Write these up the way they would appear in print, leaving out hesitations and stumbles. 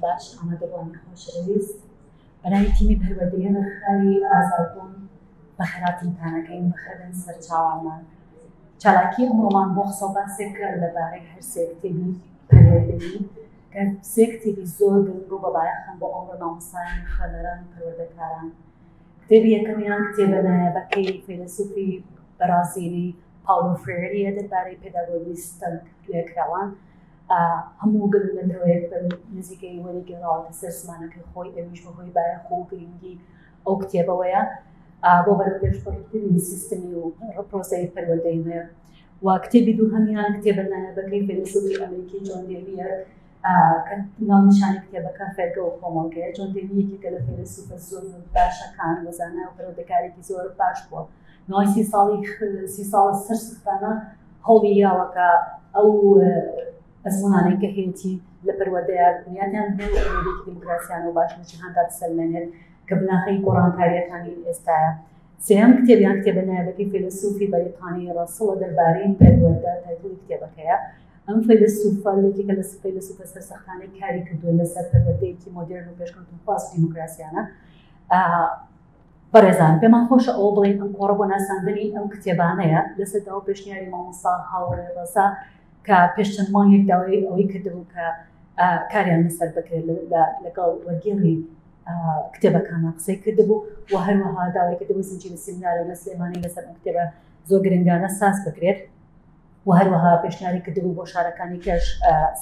باش ئامادەبووانی خۆشەویست، بەناوی تیمی پەروەردەیی ڕێکخراوی ئازادبوون بەخێرهاتنتان ئەکەین، بەخێربێن سەرچاوانمان. چالاکی ئەمڕۆمان بۆ قسە و باسێکە لەبارەی هەرسێ کتێبی پەروەردەیی کە سێ کتێبی زۆر گرنگ و بەبایەخن بۆ ئەمڕۆ مامۆستایان، خوێنەران و پەروەردەکاران. کتێبی یەکەمیان کتێبە نایابەکەی فەیلەسوفی بەرازیلی پاولۆ فرێریە دەربارەی پێداگۆگی ستەم لێکراوان. هەموو گەل و نەتەوەیەک بە نزیکەی وەریگێڕاوەتە سەر زمانەکەی خۆی، ئەویش بەهۆی بایەخ و گرنگی ئەو کتێبەوەیە بۆ بەرەوپێشبردنی سیستمی و پرۆسەی پەروەردەی نوێ. و کتێبی دووهەمیان کتێبە نایابەکەی فەیلەسوفی ئەمریکی جۆن دێویە کە ناونیشانی کتێبەکە فێرگە و کۆمەڵگەیە. جۆن دێوی یەکێکە لە فەیلەسوفە زۆر باشەکان و زانا و پەروەردەکارێکی زۆر باش بووە. ماوەی 30 ساڵی 30 ساڵە سەرسەختانە هەوڵی یاوە کە ئەو ئەزموونانەی کە هەیەی لە پەروەردەیە بنیاتیان بنێ و پەروەردەیەکی دیموکراسیانە و باش لە جیهاندا بسەلمێنێت کە بناغەی گۆڕانکارییەکانی ئێستایە. سێیەم کتێب یان کتێبە نایابەکەی فەیلەسوفی بەریتانی ڕەسڵە دەربارەی پەروەردە، title ی کتێبەکەیە. ئەم فەیلەسوفە یەکێکە لە فەیلەسوفە سەرسەختانەی کاری کردووە لەسەر پەروەردەیەکی مۆدێرن و پێشکەوتنخواز و دیموکراسیانە. بەڕێزان پێمان خۆشە ئەوە بڵێین ئەم کۆڕە بۆ ناساندنی ئەم کتێبانەیە لەسەر داوا پێشنیاری مامۆستا هاوڕێ ڕەزا کە پێش چەند مانگێک داوای ئەوەی کردبوو کە کاریان لەسەر بکرێت لەگەڵ وەرگێڕی کتێبەکانە قسەی کردبوو و هەروەها داوای کردبوو زنجیرە سیمینارە لە سلێمانی لەسەر ئەم کتێبە زۆر گرنگانە ساز بکرێت و هەروەها پێشنیاری کردبوو بۆ شارەکانی کەش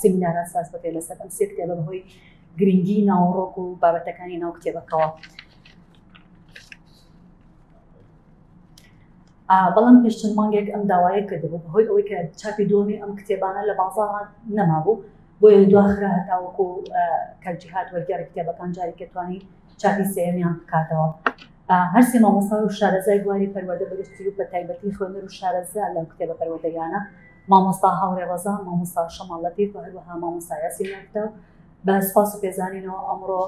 سیمینارات ساز بکرێت لەسەر ئەم سێ کتێبە بەهۆی گرنگی ناوەڕۆک و بابەتەکانی ناو کتێبەکەوە. بەڵام پێش چەند مانگێک ئەم داوایە کردبوو بەهۆی ئەوەی کە چاپی دووەمی ئەم کتێبانە لە بازاڕ نەمابوو، بۆیە دواخرا هەتاوەکو کاک جیهاد وەرگێڕی کتێبەکان جارێکە توانی چاپی سێیەمیان بکاتەوە. هەرسێ مامۆستا و شارەزای بواری پەروەردە بەگشتی و بە تایبەتی خوێنەر و شارەزا لەم کتێبە پەروەردەیانە، مامۆستا هاوڕێ ڕەزا، مامۆستا شەماڵ لەتیف و هەروەها مامۆستا یاسین ناکتاو، بە سوپاس و پێزانینەوە ئەمڕۆ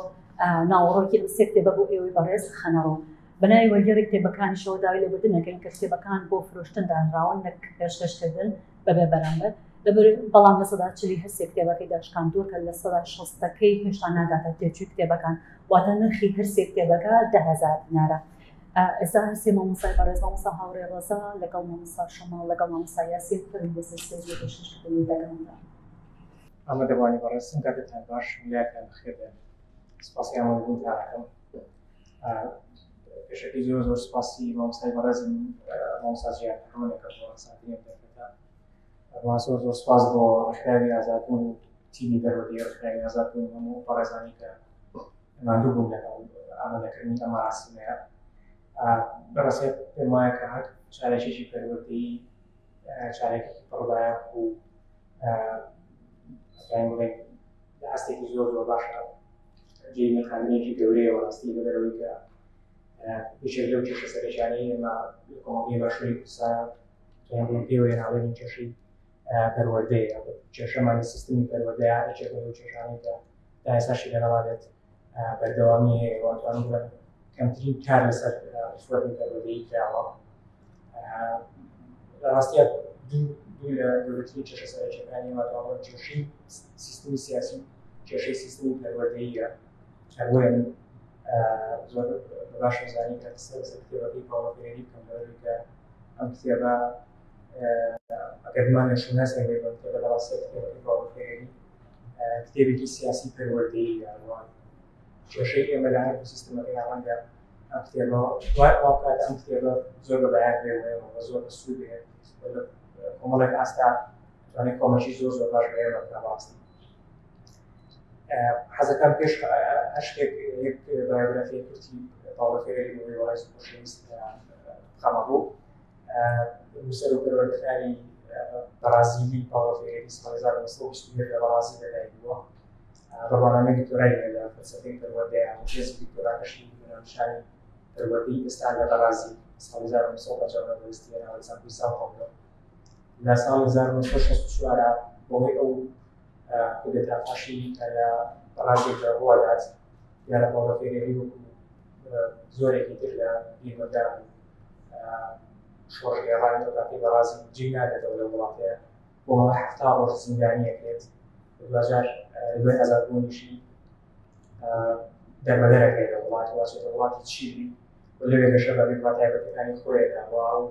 ناوەڕۆکی ئەم سێ کتێبە بۆ ئێوەی بەڕێز خەنەڕوو. بە ناوی وەرگێڕی کتێبەکانیشەوە داوای لێبوردن ئەکەین کە کتێبەکان بۆ فرۆشتن دانراون نەک پێشکەشکردن بەبێ بەرامبەر، لەبەر بەڵام 40% هەر سێ کتێبەکەی داشکاندووە کە 60%ەکەی هێشتا ناگاتە تێچووی کتێبەکان، واتە نرخی هەر سێ کتێبەکە 10,000 دینارە. ئێستا هەر سێ مامۆستای بەڕێز، مامۆستا هاوڕێ ڕەزا لەگەڵ مامۆستا شەماڵ لەگەڵ مامۆستا یاسین فەرموو بۆ سەر stage بۆ پێشکەشکردنی وتەکانتان. ئامادەبووانی بەڕێزم کاتتان باش، لایەکتان بەخێر بێن. سپاسی ئامادەبوونتان ئەکەم. پێشەکی زۆر زۆر سپاسی مامۆستای بەڕێزم مامۆستا جیهاد محەممەد ئەکەم بۆ ڕەخساندنی ئەم دەرفەتە. هەروەها زۆر زۆر سپاس بۆ ڕێکخراوی ئازادبوون و تیمی پەروەردەی ڕێکخراوی ئازادبوون و هەموو بەڕێزانی کە ماندوو بوون لەگەڵ ئامادەکردنی ئەم مەراسیمەیە. بەڕاستی پێم وایە کە هەر چالاکیەکی پەروەردەیی چالاکیەکی پڕبایەخ و ئەتوانین بڵێین لە ئاستێکی زۆر زۆر باشە جێی نرخاندنێکی گەورەیە بەڕاستی لەبەرئەوەی کە یەکێک لەو کێشە سەرەکیانەی ئێمە لە کۆمەڵگەی باشووری کوردستان توانین بڵێین پێوەیە ناڵێنین کێشەی پەروەردەیە، کێشەمان لە سیستمی پەروەردەیە یەکێک لەو کێشانەی کە تا ئێستاشی لەگەڵا بێت بەردەوامی هەیە و ئەتوانین بڵێین کەمترین کار لەسەر ڕیفۆرمی پەروەردەیی کراوە. لە ڕاستیە دوو لە گەورەترین کێشە سەرەکیەکانی ئێمە ئەتوانم کێشەی سیستمی سیاسی و کێشەی سیستمی پەروەردەییە. هەر بۆیە من زۆر بە باشم زانی کە قسە لەسەر کتێبەکەی پاوڵۆ فێرێری بکەم، لەبەرئەوەی کە ئەم کتێبە ئەگەر بمانەوێت شوناسێک بێت بەم کتێبە، لە ڕاستیە کتێبەکەی پاوڵۆ فێرێری کتێبێکی سیاسی پەروەردەییە و کێشەی ئێمە لە هەردوو سیستمەکەی ڕەنگە ئەم کتێبە وا بکات ئەم کتێبە زۆر بە بایەخ بێ بۆ ئێمە و زۆر بە سوود بێ لە کۆمەڵێک ئاستا توانێت کۆمەکی زۆر زۆر باش بە ئێمە بکات. بەڕاستی حەزەکەم پێش هەر شتێک یەک بایۆگرافی کورتی پاوڵۆ فێرێری بۆ بەڕێز خۆشەویست بخەمە ڕوو. نووسەر و پەروەردەکاری بەڕازیلی پاوڵۆ فێرێری ساڵی 1921 لە بەڕازیل لەدایک بووە. بڕوانامەی دکتۆرای هەیە لە فەلسەفەی پەروەردەیە و تێزی دکتۆراکەشی بە ناونیشانی پەروەردەی ئێستا لە بەڕازیل ساڵی 1959 بەدەستی هێناوە لە زانکۆی ساو پاولۆ. لە ساڵی 1964 بەهۆی ئەو کودەتا فاشی کە لە بەڕازیلدا ڕووەدات، دیارە پاولۆ فێرێری وەکو زۆرێکی تر لە بیرمەندان و شۆڕشگێڕانی ئەو کاتەی بەڕازیل جێی نابێتەوە لەو وڵاتەیە، بۆ ماوەی 70 ڕۆژ زیندانی ئەکرێت. دواجار لە دوای ئازادبوونیشی دەربەدەرەکەی لە وڵات واسێتە وڵاتی چیلی و لەوێ گەشە بە بیروا تایبەتەکانی خۆیەدا و ئەو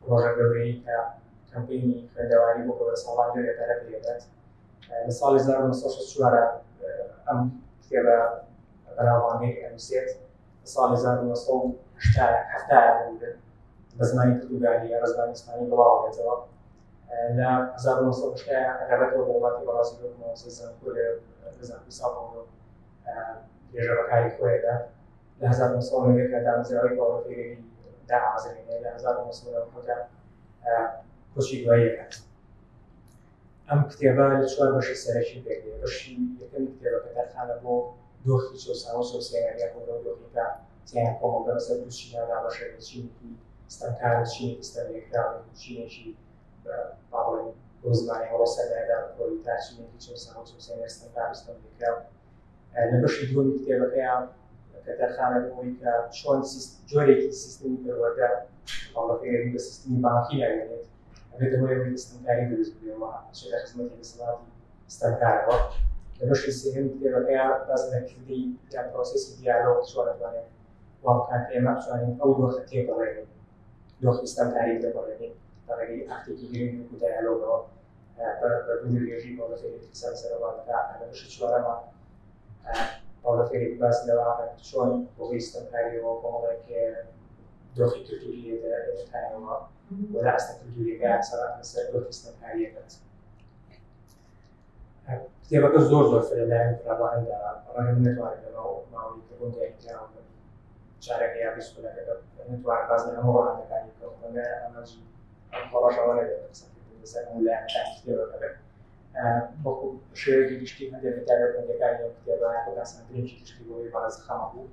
پڕۆژە گەورەی کە کەمپینی خوێندەواری بۆ گەورە ساڵان لەوێ پەرە پێدات. لە ساڵی 1964 ئەم کتێبە بەناوبانگەی ئەنووسێت. لە ساڵی 1970 بە زمانی پرتوگالی یا بە زمانی ئیسپانی بڵاوبێتەوە. لە 1980 ئەگەڕێتەوە بۆ وڵاتی بەڕازیل و مامۆستای زانکۆ لە زانکۆی ساو پاولۆ درێژە بە کاری خۆیدا. لە 1991 دامەزراوەی پاولۆ فێرێری دامەزرێنێ. لە 1997 کۆچی دوایی دەکات. ئەم کتێبە لە چوار بەشی سەرەکی پێک دێت. بەشی یەکەمی کتێبەکە تەرخانە بۆ دۆخی چەوساوە و چەوسێنەر یاخود ئەو دۆخی کە تیایان کۆمەڵگە بەسەر دوو چینە دابەشە بێت، چینێکی ستەمکار و چینێکی ستەملێکراو، یاخود چینێکی با بڵێین بۆ زمانی ئەوڕۆ سەرمایەدار و پرۆلیتار، چینێکی چەوساوە و چەوسێنەر، ستەمکار و ستەملێکراو. لە بەشی دووەمی کتێبەکەیان کە تەرخانە بۆ ئەوەی کە چۆن جۆرێکی سیستمی پەروەردە پاڵەفێری بە سیستمی بانکی ناوێنێت، ئەبێتە هۆی ئەوەی ستەمکاری دروست ببێەوە، ئەچێتە خزمەتی دەسەڵاتی ستەمکارەوە. لە بەشی سێهەمی کتێبەکەیان باس لە کردەی یا پرۆسێسی دیالۆگ چۆن ئەتوانێت وا بکات کە ئێمە بتوانین ئەو دۆخە تێپەڕێنین، دۆخی ستەمکاری تێپەڕێنین لە ڕێگەی ئاکتێکی گرنگ وەکو دیالۆگەوە. بە دوور و درێژی پاولۆ فێرێری قسە لەسەر ئەوە دەکات. لە بەشی چوارەمە پاولۆ فێرێری باس لەوە دەکات چۆن بەهۆی ستەمکاریەوە کۆمەڵێک دۆخی کلتوری لێدەکایەوە و لە ئاستە کلتوریەکە سەرات لەسەر دۆخی ستەمکاریەکەت. کتێبەکە زۆر زۆر فرە لایەن فراواندا، ڕەنگە من نەتوانم لە ماوەی کە بۆم دیاریکراوە چارەکە یا 20 خولەکەکە نەتوانم باس لە هەموو ڕەهەندەکانی بکەم. ڕەنگە ئامانجی ئەم کۆڕەش ئەوە نەبێت قسەکردن لەسەر هەموو لایەنەکانی کتێبەکە بێت، بەڵکو بە شێوەیەکی گشتی هەندێک لە تایبەتمەندیەکانی ئەم کتێبە یاخود ئاسانترینێکی گشتی بۆ ئەوەی بەڕێز خەمە بوو.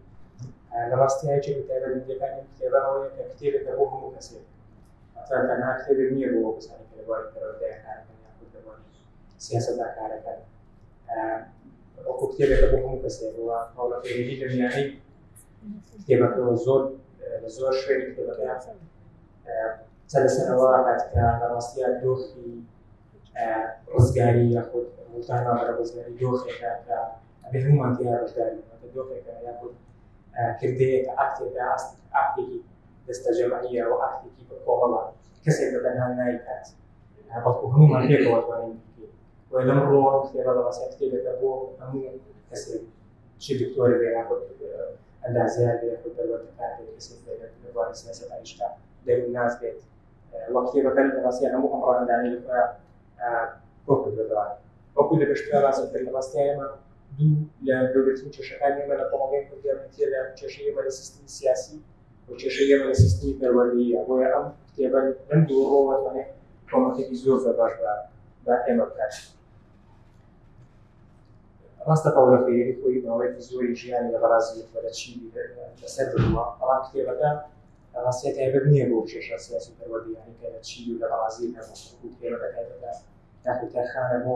لە ڕاستی یەکێک لە تایبەتمەندیەکانی ئەم کتێبە ئەوەیە کە کتێبێکە بۆ هەموو کەسێک، واتە تەنها کتێبێک نییە بۆ ئەو کەسانەی کە لە بواری پەروەردەیە کارەکەن یاخود لە بواری سیاسەتدا کارەکەن، بەڵکو کتێبێکە بۆ هەموو کەسێک. و پاولۆ فێرێری لە میانەی کتێبەکەەوە زۆر لە زۆر شوێنی کتێبەکە قسە لەسەر ئەوە ئەکات کە لە ڕاستییا دۆخی ڕزگاری یاخود وڵاتان بەرەو ڕزگاری دۆخێکە کە ئەبێ هەموومان تێیا بەشداری بکەین. واتە دۆخێکە یاخود کردەیەکە، ئاکتێکە، ئاکتێکی دەستەجەمعیە و ئاکتێکی بە کۆمەڵە، کەسێک بە تەنها نایکات، بەڵکو هەموومان پێکەوە توانین بکەین. و لەم ڕووەوە کتێبە لە ڕاستیا کتێبێکە بۆ هەموو کەسێک، چ دکتۆر بێ یاخود ئەندازیار بێ یاخود پەروەردەکار بێت، کەسێک بێت لە بواری سیاسەت ئایشتا دەروونناس بێت. وە کتێبەکە لە ڕاستیا هەموو ئەم ڕەهەندانەی لە خۆیان کۆ کردوێتەوە. وەکو لە بەشترا باسم کرد، لە ڕاستیا ئێمە دوو لە گەورەترین کێشەکانی ئێمە لە کۆمەڵگەی کوردیا بریتییە لە کێشەی ئێمە لە سیستمی سیاسی و کێشەی ئێمە لە سیستمی پەروەردەییە. بۆیە ئەم کتێبە لەم دوو ڕووەوە توانێت کۆمەکێکی زۆر زۆر باش بە ئێمە بکات. ڕاستە پاولۆ فێرێری خۆی ماوەیەکی زۆری ژیانی لە بەڕازیل و لە چیلی لەسەر بردووە، بەڵام کتێبەکە ڕاستیە تایبەت نییە بۆ کێشە سیاسی پەروەردەییانەی کە لە چیلی و لە بەڕازیل هەبوو، بەڵکو کتێبەکە تایبەتە یاخود تەرخانە بۆ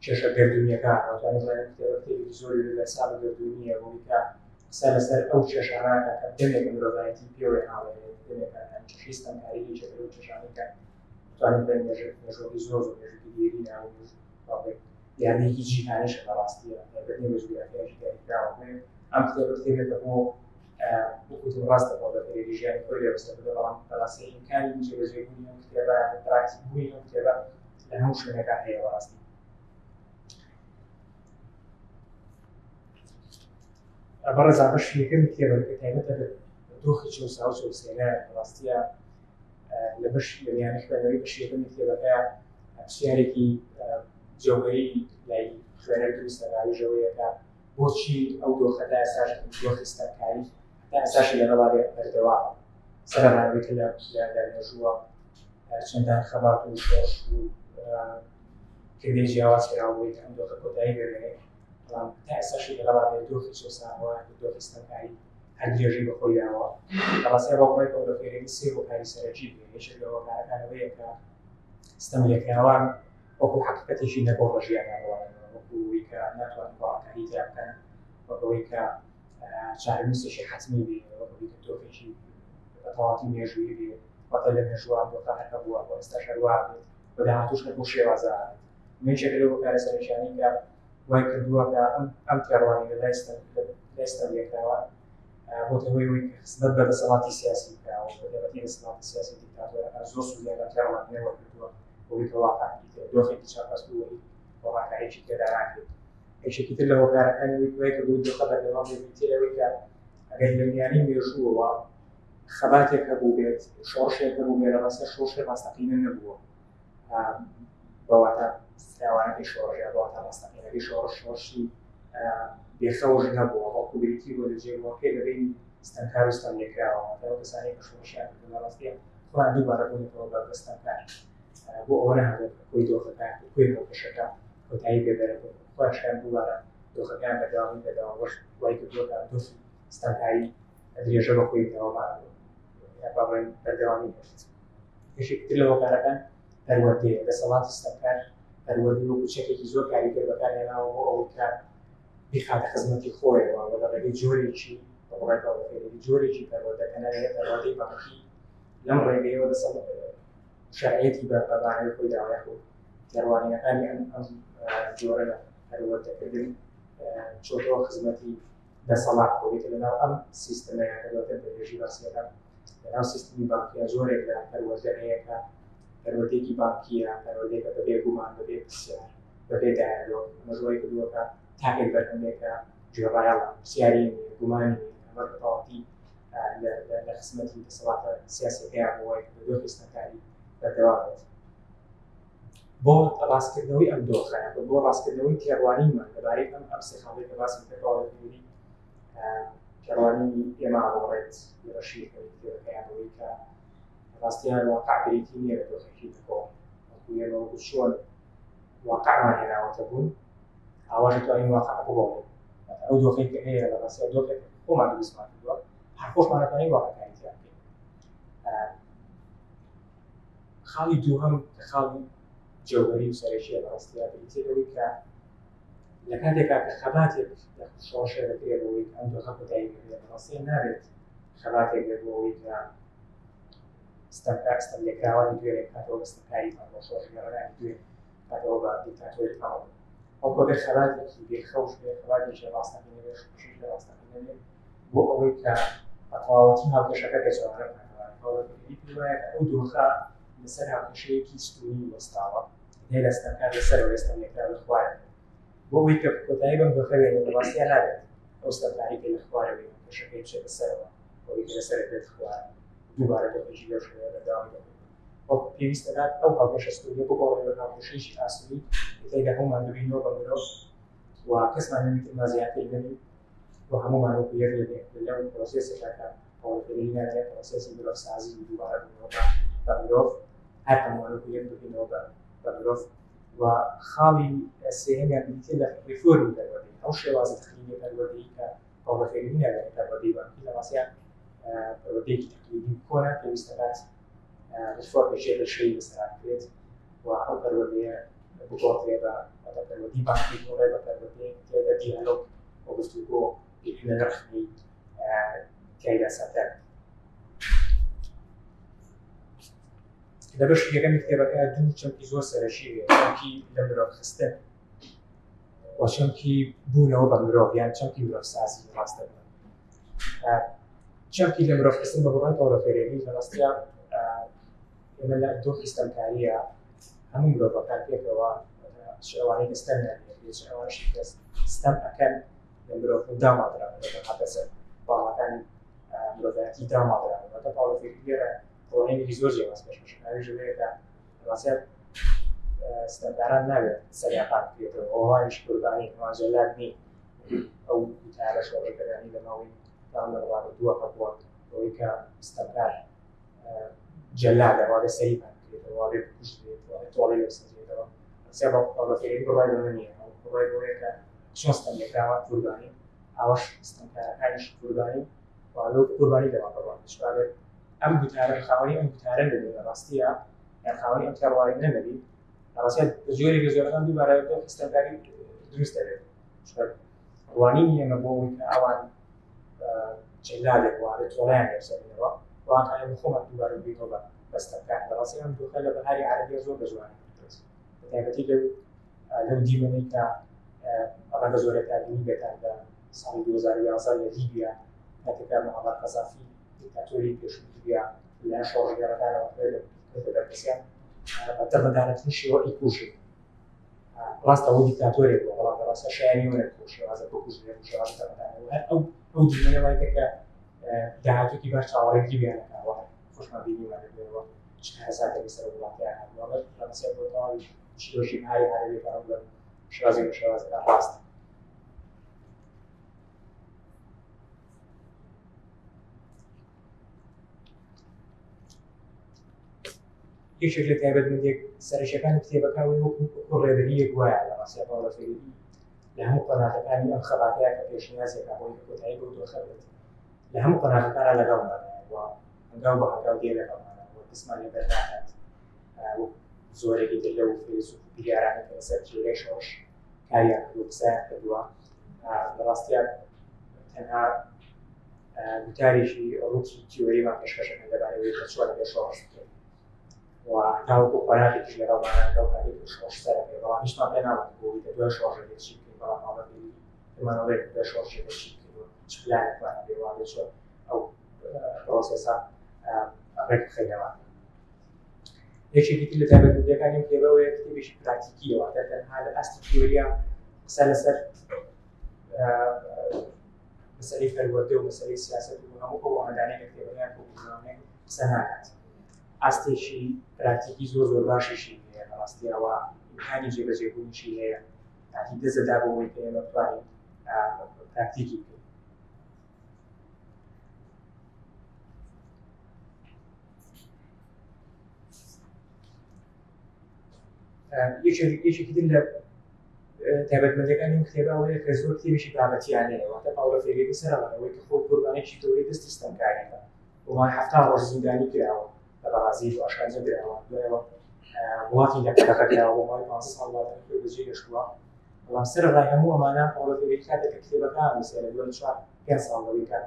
کێشە گەردوونیەکان. واتوانین بڵێین کتێبە کتێبێکی زۆر یونیڤێرسال و گەردوونیە بۆ ئەوەی کە قسە لەسەر ئەو کێشانە کە دەمێکە مرۆڤایەتی پێوەی ناڵێنێت، دەمێکە کێشەی ستەمکاری یەکێکە لەو کێشانەی کە توانین بڵێین مێژووەکەی زۆر زۆر مێژووی دێرینە و دیاردەیەکی جیهانیشە لە ڕاستیە، تایبەت نییە بە جوگرافیایەکی دیاریکراوە. بۆیە ئەم کتێبە کتێبێکە بۆ وەکوتم ڕاستە بۆ بەفێری ژیانی خۆی لێ بەسەر بردووە، بەڵام بەڕاستی ئیمکانی جێبەجێبوونی ئەم کتێبە یاخود پراکتیک بوونی ئەم کتێبە لە هەموو شوێنەکە هەیە بەڕاستی. بەڕێزان بەشی یەکەمی کتێبەکە تایبەتە بە دۆخی چەوساوە چەوسێنەر. بەڕاستیە لە بەش لە میانی خوێندنەوەی بەشی یەکەمی کتێبەکە پرسیارێکی جەوهەری لای خوێنەر دروست دەکات، ئەویش ئەوەیە کە بۆچی ئەو دۆخە تا ئێستاش دۆخی ستەمکاری تا ئێستاش لەگەڵا بێ بەردەوامە، سەرەڕای ئەوەی کە لە مێژووە چەندان خەبات و شۆڕش و کردەی جیاواز کراوە بۆی کە ئەم دۆخە کۆتایی بێنێت، بەڵام تا ئێستاشی لەگەڵا بێ دۆخی چەوسانەوە دۆخی ستەمکاری هەر درێژەی بە خۆی داوە. لە ڕاستیا بە بڕوای پاولۆ فێرێری سێ هۆکاری سەرەکی هەیە. یەکێک لە هۆکارەکان ئەوەیە کە ستەم لێکراوان وەکو حەقیقەتێکی نەگۆڕ لە ژیاندا ڕواننەوە، وەکو ئەوەی کە ناتوانن گۆڕانکاری تیا بکەن، وەک ئەوەی کە چارەنووسێکی حەتمی بێ، وەک ئەوەی کە دۆخێکی بە تەواوەتی مێژوویی بێ، واتە لە مێژووە دۆخە هەر هەبووە و ئێستاش هەر وا بێت و داهاتووش هەر بەو شێوازە بێت. یەکێک لەو هۆکارە سەرەکیانەی کە وای کردووە کە ئەم تێڕوانینە لای ستەملێکراوان بۆتە هۆی ئەوەی کە خزمەت بە دەسەڵاتی سیاسی بکاوە، بە تایبەتی دەسەڵاتی سیاسی دیکتاتۆرەکان زۆر سوودیان لەم تێڕوانینە وەرگرتووە بۆ ئەوەی کە واقع دۆخێکی چەقبەستوو و هیچ گۆڕانکارییەکی تێدا ناکرێت. یەکێکی تر لە هۆکارەکانی ئەوەی کە وای کردووە دۆخە بەردەوام بێت بریتییە لەوەی کە ئەگەر لە میانەی مێژووەوە خەباتێک هەبوو بێت، شۆڕشێک هەبوو بێت، لە ڕاستیا شۆڕشی ڕاستەقینە نەبووە. بە واتا فراوانەکەی شۆڕش یا بە واتا ڕاستەقینەکەی شۆڕش، شۆڕشی بێخەوش نەبووە، بەڵکو بریتی بووە لە جێگۆڕکێ لە بەینی ستەمکار و ستەملێکراوە. واتە ئەو کەسانەی کە شۆڕشیان کردووە لە ڕاستیا خۆیان دووبارە بوونەتەوە بە ستەمکار. بۆ ئەوە نەهاتووە کە کۆی دۆخەکە، کۆی هاوکێشەکە کۆتایی پێ بێنێت، خۆیان دووبارە دۆخەکەیان بەردەوامی پێداوە، ئەوەش وای کردووە کە دۆخی ستەمکاری درێژە بە خۆی بداوە، با بڵێین بەردەوامی هەبێت. یەکێکی تر لە هۆکارەکان پەروەردەیە. دەسەڵاتی ستەمکار پەروەردەی وەکو چەکێکی زۆر کاریگەر بەکارهێناوە بۆ ئەوەی کە بیخاتە خزمەتی خۆیەوە و لە ڕێگەی جۆرێکی بە بڕوای پاوڵۆ جۆرێکی پەروەردە کە ناوی پەروەردەی بانکی، لەم ڕێگەیەوە دەسەڵات شەرعیەتی بە بانەوەی خۆی داوە، یاخود تێڕوانینەکانی ئەم جۆرە لە پەروەردەکردن چۆتەوە خزمەتی دەسەڵات، بۆ ئەوەی کە لەناو ئەم سیستمەیە کە دواتر بە درێژی باسی دەکەم، لەناو سیستمی بانکیە زۆرێک لە پەروەردە هەیە کە پەروەردەیەکی بانکیە، پەروەردەیەکە بەبێ گومان، بەبێ پرسیار، بەبێ دایالۆگ. ئەمەش وای کردووە کە تاکێک بەرهەمێکە گوێڕایەڵە، پرسیاری نییە، گومانی نییە، ئەمە بە تەواوەتی لە خزمەتی دەسەڵاتە سیاسیەکەیان بۆ وای کردووە دۆخی ستەمکاری بەردەوام بێت. بۆ ڕاستکردنەوەی ئەم دۆخە، بۆ ڕاستکردنەوەی تێڕوانینمان لەبارەی ئەم سێ خاڵەی کە باسم کرد، باوەڕ پێویی تێڕوانینی ئێمە ئاگۆڕێت لە بەشی یەکەمی کتێبەکەیان بەوەی کە ڕاستیان واقع بریتی نییە لە دۆخێکی نەگۆڕ، بەڵکو ئێمە وەکو چۆن واقعمان هێناوەتە بوون ئاواش دەتوانین واقع بگۆڕین. ئەو دۆخێک کە هەیە لە ڕاستیا دۆخێک خۆمان دروستمان کردووە، هەر خۆشمان دەتوانین واقعکاری تیا بکەین. خاڵی دووهەم کە خاڵی جەوهەری و سەرەکیە لە ڕاستیا بریتیە لەوەی کە لە کاتێکا کە خەباتێک یاخود شۆڕشێک دەکرێت بۆ ئەوەی کە ئەم دۆخە کۆتایی پێ بێت، لە ڕاستیا نابێت خەباتێک بێت بۆ ئەوەی کە ستەمکار ستەملێکراوانی دوێنێ بکاتەوە بە ستەمکاری ئەمڕۆ، شۆڕشگێڕەکانی دوێنێ بکاتەوە بە دیکتاتۆری ئەمڕۆ، بەڵکو ئەبێت خەباتێکی بێخەوش بێت، خەباتێکی ڕاستەقینە بێت، شۆڕشێکی ڕاستەقینە بێت بۆ ئەوەی کە بە تەواوەتی هاوکێشەکە پێچەوانە بکاتەوە. پاوڵۆ فریری پێی وایە کە ئەو دۆخە لەسەر هاوکێشەیەکی ستوونی وەستاوە، هێ ستەمکار لەسەرەوە، ستەملێکراو لە خوارەوە. بۆ ئەوەی کە کۆتایی بەم دۆخە بێنێت، لە ڕاستیا نابێت ئەو ستەمکاری کە لە خوارەوەی هاوکێشەکەی بچێتە سەرەوە، ئەوەی کە لەسەر بێت خوارە، دووبارە دۆخێکی لەو شێوەیە بەردەوامی دەبێت. بەڵکو پێویست دەکات ئەو هاوکێشە ستوونیە بگۆڕێت بە هاوکێشەیەکی ئاسوودی کە تێیدا هەموومان ببینەوە بە مرۆڤ و کەسمان لەوی ترمان زیاتر نەبین و هەموومان وەکو یەک لەو پرۆسێسێکا کە پاوڵۆ فرێری ناوی پرۆسێسی مرۆڤسازی و دووبارە بوونەوە بە مرۆڤ، هەر هەمووان وەکو یەک ببینەوە بە مرۆڤ. و خاڵی سێهەمیان بریتیە لە ڕیفۆرمی پەروەردەیی، ئەو شێوازی تەقلیدی پەروەردەیی کە پاوڵۆ فرێری ناوی پەروەردەی بانکی لە ڕاستیا پەروەردەیەکی تەقلیدی و کۆنە، پێویست دەکات ڕیفۆرمێکی ڕیشەیی لەسەر بکرێت و ئەو پەروەردەیە بگۆڕدرێ بە پەروەردەی بانکی، بگۆڕێ بە پەروەردەیەک تێدا دیالۆگ و گفتوگۆ بیرکردنەوەی ڕەخنەیی تیایدا سەردار. لە بەشی یەکەمی کتێبەکە دوو چەمکی زۆر سەرەکی هەیە، چەمکی لە مرۆڤ خستن و چەمکی بوونەوە بە مرۆڤ یان چەمکی مرۆڤسازی. ڕاستە چەمکی لە مرۆڤ خستن بە بڕوای پاوڵۆ فرێری لە ڕاستیا ئێمە لە دۆخی ستەمکاریە هەموو مرۆڤەکان پێکەوە، چ ئەوانەی کە ستەمیان لێ، چ ئەوانەشی کە ستەم ئەکەن، لە مرۆڤ داماڵراون، لە قەفەسە باڵاکانی مرۆڤایەتی داماڵراون. واتە پاوڵۆ فرێری لێرە ڕۆڵێکی زۆر جیاواز پێشکەش ئەویش لەوەیە کە ڕاستیا ستەمکاران نابێت سەریان پاک بکرێتەوە، ئەوانیش قوربانی، ئەوان جەلاد نین. ئەو وتارە شۆڕشگەرانی لە ماوەی لە ڕابردووە هەبووە ئەوەی کە ستەمکار جەلادە، وابێ سەری پاک بکرێتەوە، وابێ بکوژرێت، وابێ تۆڵەی لێ بسەندرێتەوە. ڕاستیا پاوڵۆ فرێری بڕوای بەمە نییە، بڕوای بەوەیە کە چۆن ستەملێکراوان قوربانی، ئاوەش ستەمکارەکانیش قوربانی، وابێ قوربانی لەوان بڕوان. چونکە ئەم گوتارە خاوەنی ئەم گوتارە نەبێت لە ڕاستیە، یان خاوەنی ئەم تێڕوانینە نەبی، لە ڕاستیا بە جۆرێک لە جۆرەکان دووبارە دۆخی ستەمکاری دروست دەبێت. چونکە ڕوانینی ئێمە بۆ ئەوەی کە ئەوان جەلادێک وابێ تۆڵەیان لێ بسەنینەوە، واتا ئێمە خۆمان دووبارە ببینەوە بە ستەمکار. لە ڕاستی ئەم دۆخە لە بەهاری عەرەبیە زۆر بە جوانی دەکرێت، بە تایبەتی لەو دیمەنەی کە ڕەنگە زۆرێکتان بینیبێتان لە ساڵی 2011 لە لیبیا کاتێکا معەمەر قەزافی دیکتاتۆری پێشووی لیبیا لەلایەن شۆڕشگێڕەکانەوە کرێتە بەرپرسیان بە دڕندانەترین شێوە ئەیکوژن. ڕاستە ئەو دیکتاتۆرێک بووە، بەڵام لە ڕاستیا شایانی ئەوە نەبوو بەو شێوازە بکوژرێت و شێوازە دڕندانەوە. هەر ئەو ئەو دیمەنە وای کرد کە داهاتوویەکی باش چاوەڕێی لیبیا نەکا و خۆشمان بینیمان لە دوایەوە چ کارەساتێک بەسەر ئەو وڵاتەیا هاتووە. ئەمە لە ڕاستیا بۆ تەواوی چیرۆکی بەهاری عەرەبی بەڕەو بڵێم شێوازێک لە شێوازەکان ڕاستە. یەکێک لە تایبەتمەندییە سەرەکییەکانی کتێبەکە ئەوەی وەکو وەکو ڕێبەرییەک وایە لە ڕاستیا پاولۆ فێریری لە هەموو قۆناغەکانی ئەم خەباتەیە کە پێشنیازێکە بۆی کە کۆتایی بەو دۆخە بێت لە هەموو قۆناغەکانە لەگەڵمانە و هەنگاو بە هەنگاو دێ لەگەڵمانە و دەستمان لێ بەرناکات وەک زۆرێکی تر لەو فەیلەسوف و بیریارانە کە لەسەر تیۆریای شۆڕش کاریان کردووە قسەیان کردووە لە ڕاستیا تەنها گوتارێکی ڕووتی تیۆریمان پێشکەشەکەن لەبارەی کە چۆن ئەبێ شۆڕش بکەین و تاوەکو قۆناغێکیش لەگەڵمانە لەو کاتێک کە شۆڕش سەرەکەی بەڵام هیچمان پێ ناڵێن بۆ ئەوەی کە دوای شۆڕش ئەبێ چی بکەین بەڵام پاڵە پێوی پێمان ئەڵێ کە دوای شۆڕش ئەبێ چی بکەین و چ پلانێکمان هەبێ و ئەبێ چۆن ئەو پرۆسێسە ڕێک بخەینەوە. یەکێکی تر لە تایبەتمەندییەکانی ئەم کتێبە ئەوەیە کتێبێکی پراکتیکییە، واتە تەنها لە ئاستی تیۆریە قسە لەسەر مەسەلەی پەروەردە و مەسەلەی سیاسەت و هەموو ئەو ئامادانەی لە کتێبەکەیان کۆکردووە قسە ناکات. ئاستێکی پراکتیکی زۆر زۆر باشیشی هەیە لە ڕاستیەوە ئیمکانی جێبەجێبوونیشی هەیە کاتی دەست دەدا بۆ ئەوەی کە ئێمە بتوانین پراکتیکی بکەین. یەکێکی تر لە تایبەتمەندەکانی ئەم کتێبە ئەوەیە کە زۆر کتێبێکی بابەتیانەیە، واتە پاولۆ فێرێری سەرەڕای ئەوەی کە خۆی قوربانیی گەورەی دەستی ستەمکارییە بۆ ماوەی 70 ڕۆژ زیندانی کراوە لە بەڕازیل و ئەشکەنجە دراوە، دوایەوە وڵاتی لە قەدەغە کراوە بۆ ماوەی 15 ساڵ وڵاتەکەی خۆی بەجێ هێشتووە. بەڵام سەرەڕای هەموو ئەمانە پاولۆ فێرێری کاتێک کە کتێبەکە نووسێ لە دوای چوار پێنج ساڵ لەوەی کە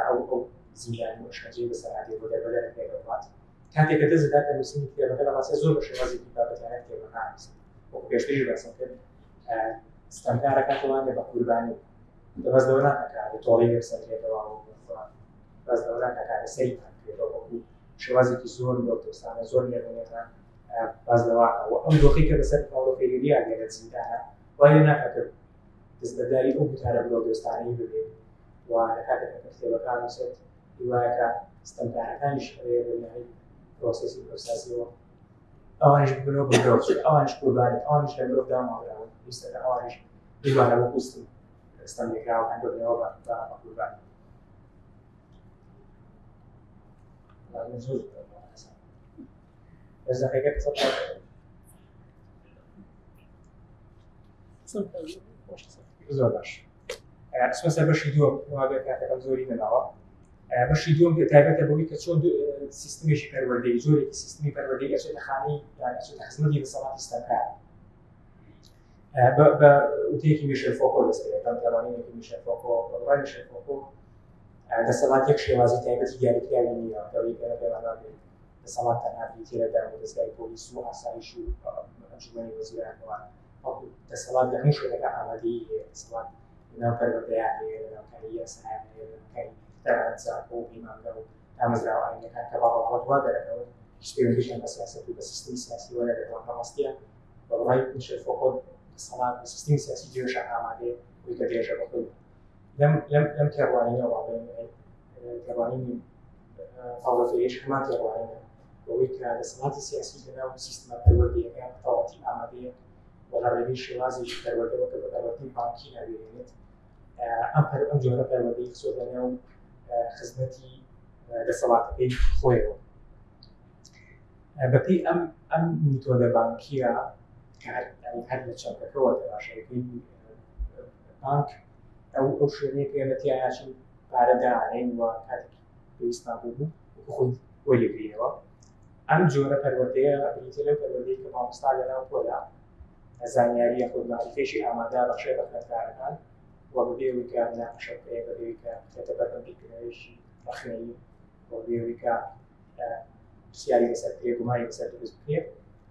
ئەو ئەو زیندانی و ئەشکەنجەی بەسەر هاتیە بۆ دەربەدەر ئەکرێت لە وڵات، کاتێک کە دەست دەداتە نووسینی کتێبەکە لە ڕاستیا زۆر بە شێوازێکی بابەتیانە کتێبەکە نووسێت. وەکو پێشتریش باسم کرد ستەمکارە کاتێوانێ بە قوربانی بەس لەوە ناکا کە تۆڵەی لێ بسەندرێتەوە و بەس لەوە ناکا کە سەری پان بکرێتەوە، بەڵکو شێوازێکی زۆر مرۆڤدۆستانە زۆر نێرمەنێرانە باس لەوە و ئەم دۆخی کە بەسەر پاولۆ فێرێریا دێ لە زیندانە وای لێ ناکا کە دەستبەرداری ئەو گوتارە مرۆڤدۆستانەی ببێت و لە کاتێک کە کتێبەکە نووسێت هیوایە کە ستەمکارەکانیش ئەوەیە لە میانەی پرۆسێسی مرۆڤسازیەوە ئەوانیش ببنەوە بە مرۆڤ، چونکە ئەوانیش قوربانی، ئەوانیش لە مرۆڤ داماڵراون، پێویستە کە ئەوانیش دووبارە وەکو ستەملێکراوەکان ببنەوە بە قوربانی. من زۆر بەس دەقیقە قسە بکەم. زۆر باش. قسمە سەر بەشی دووەم وابێ کاتەکەم زۆری نەماوە. بەشی دووەم کە تایبەتە بەوەی کە چۆن سیستمێکی پەروەردەیی جۆرێکی سیستمی پەروەردەیی ئەچێتە خانەی یان ئەچێتە خزمەتی دەسەڵاتی ستەمکار. بە وتەیەکی میشێل فۆکۆ دەست پێ دەکەم، تێڕوانینێکی میشێل فۆکۆ. بە بڕوای میشێل فۆکۆ دەسەڵات یەک شێوازی تایبەتی دیاریکراوی نییە، ئەوەی کە پێمان وابێت دەسەڵات تەنها بریتییە لە دام و دەزگای پۆلیس و ئاسایش و ئەنجومەنی وەزیران و بەڵکو دەسەڵات لە هەموو شوێنەکە ئامادەیی هەیە. دەسەڵات لەناو پەروەردەیان هەیە، لەناو کاری یاسایان هەیە، لەناو کاری تەنانەت زانکۆ و پەیمانگا و دامەزراوە ئایینەکان کە بە ڕواڵەت وا دەرەکەون هیچ پەیوەندیشیان بە سیاسەت و بە سیستمی سیاسیەوە نەبێت. بەڵام لە ڕاستییا بە بڕوای میشێل فۆکۆ دەسەڵات بە سیستمی سیاسی جێژە ئامادەیە بۆی کە درێژە بە خۆی لەم لەم لەم تێڕوانینەوە بڵێن تێڕوانینی پاولۆ فێریش هەمان تێڕوانینە بەوەی کە دەسەڵاتی سیاسی لەناو سیستمە پەروەردەیەکە تەواوەتی ئامادەیە و لە ڕێگەی شێوازێکی پەروەردەوە کە بە پەروەردەی بانکی ناویێنێت ئەم ئەم جۆرە پەروەردەی خستۆتە ناو خزمەتی دەسەڵاتەکەی خۆیەوە. بەپێی ئەم ئەم میتۆدە بانکیە کە هەر لە چەمکەکەوە تەماشاکەی بانک ئەو ئەو شوێنەیە کە ئێمە تیاچین پارە دانێین و کاتێک پێویستمان بوو بوو وەکو خۆی وەریگرینەوە. ئەم جۆرە پەروەردەیە بریتیە لەو پەروەردەی کە مامۆستا لەناو پۆلە زانیاری یاخود مەعریفەیەکی ئامادە بەخشێ بە خوێندکارەکان و بەبێ ئەوەی کە مناقەشە بکرێت، بەبێ ئەوەی کە بخرێتە بەردەم بیرکردنەوەیەکی ڕەخنەیی و بەبێ ئەوەی کە پرسیاری لەسەر بکرێت، گومانی لەسەر دروست بکرێت،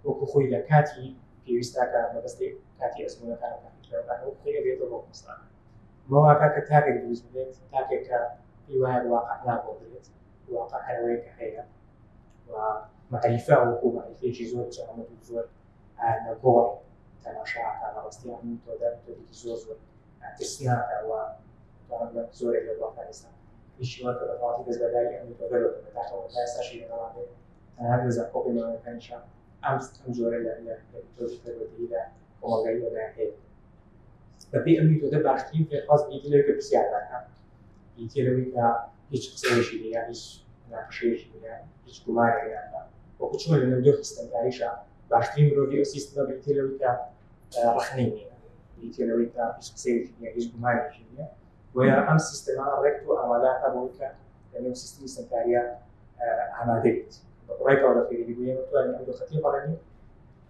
وەکو خۆی لە کاتی پێویستا کە مەبەستی کاتی ئەزموونەکان و تاقیکردنەوە. ڕێکخراوەکانەوە خۆی ئەگرێتەوە بۆ مامۆستاکان. ئەمە واکا کە تاکێک دروست ببێت، تاکێک کە پێی وایە واقع ناگۆڕدرێت، واقع هەر ئەوەیە کە هەیە و مەعریفە وەکو مەعریفەیەکی زۆر جامد و زۆر نەگۆڕ تەماشا ئەکا. لە ڕاستییا ئەم میتۆدە میتۆدێکی زۆر زۆر ترسناکە و توانم بڵێم زۆرێک لە وڵاتانی ئێستا هیچی وان کە بە تەواوەتی دەستبەرداری ئەم میتۆدە ببن. بەداخەوە تا ئێستاشی لەگەڵا بێت تەنانەت لە زانکۆ پەیمانگەکانیشا ئەم جۆرە لە میتۆدی پەروەردەیی لە کۆمەڵگای ئێمە هەیە. بەپێی ئەم میتۆدە باشترین فێرخواز بریتیە لەوەی کە پرسیار ناکات، بریتیە لەوەی کە هیچ قسەیەکی نییە، هیچ مناقشەیەکی نییە، هیچ گومانێک ناکات. وەکو چۆن لە نێو دۆخی ستەمکاریشا باشترین مرۆڤی ئەو سیستمە بریتیە لەوەی کە ڕەخنەی نییە، بریتیە لەوەی کە هیچ قسەیەکی نییە، هیچ گومانێکی نییە. بۆیە ئەم سیستمە ڕێک تۆ ئامادەکە بۆی کە لە نێو سیستمی ستەمکاریە ئامادە بیت. بە بڕوای پاولۆ فێریری بۆیە ئێمە بتوانین ئەم دۆخە تێپەڕێنین،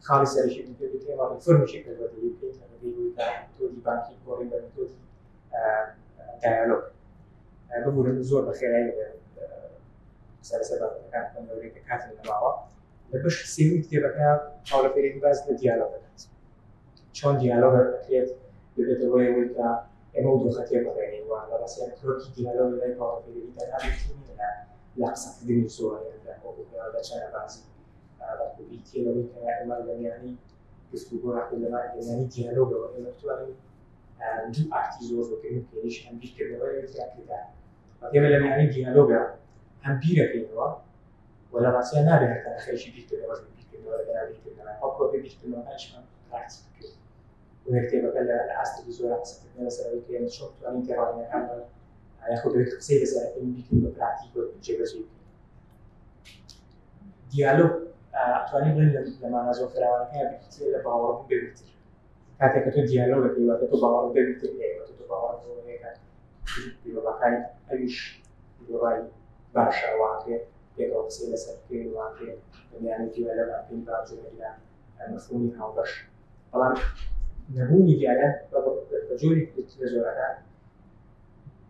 خاڵی سەرەکی بریتیە لەوەی کە ئێمە ڕیفۆرمێکی پەروەردەیی بکەین لە ڕێگەی ئەوەی کە میتۆدی بانکی بگۆڕین بە میتۆدی دایالۆگ. ببورن زۆر بە خێرایی قسە لەسەر بابەتەکان بکەم لەوەی کە کاتم نەماوە. لە بەشی سێوی کتێبەکە پاولۆ فێریری باس لە دیالۆگ دەکات، چۆن دیالۆگ دەکرێت ببێتە هۆی ئەوەی کە ئێمە و دۆخە تێپەڕێنین. و لە ڕاستیدا کرۆکی دیالۆگ لای پاولۆ فێریری تەنها بریتی نییە لە قسەکردنی زۆر یان لە وەکو پێوە لە چەنەبازی، بەڵکو بریتییە لەوەی کە ئێمە لە میانی گفتوگۆ یاخود لە میانی دیالۆگەوە ئێمە بتوانین دوو ئاکتی زۆر زۆر گرنگ بکەین، هەم بیرکردنەوە یان کردار. ئێمە لە میانی دیالۆگە هەم بیرەکەینەوە و لە ڕاستیدا نابێت هەر تەنها خەریکی بیرکردنەوەش بین، بیرکردنەوە لەگەڵ بیرکردنەوە، بەڵکو ئەبێ بیرکردنەوەکانیشمان پراکتیک بکەین. بۆیە کتێبەکە لە ئاستێکی زۆر قسەکردنە لەسەر ئەوەی کە ئێمە چۆن بتوانین تێڕوانینەکانمان یاخود ئەوەی کە قسەی لەسەر ئەکەین بیکەین بە پراکتیک و جێبەجێ بکەین. دیالۆگ ئەتوانین بڵێین لە مانا زۆر فراوانەکەی بریتییە لە باوەڕبوون بە یەکتر. کاتێک کە تۆ دیالۆگ دەکەی واتە تۆ باوەڕت بە یەکتر هەیە، واتە تۆ باوەڕت بەوە هەیە کە بیرۆڕاکانی ئەویش بیرۆڕای باشە، واقع پێکەوە قسەی لەسەر بکەین، واقع لە میانی دیالۆگ بکەین با جۆرێک لە مەفهومی هاوبەش. بەڵام نەبوونی دیالۆگ بە جۆرێک لە جۆرەکان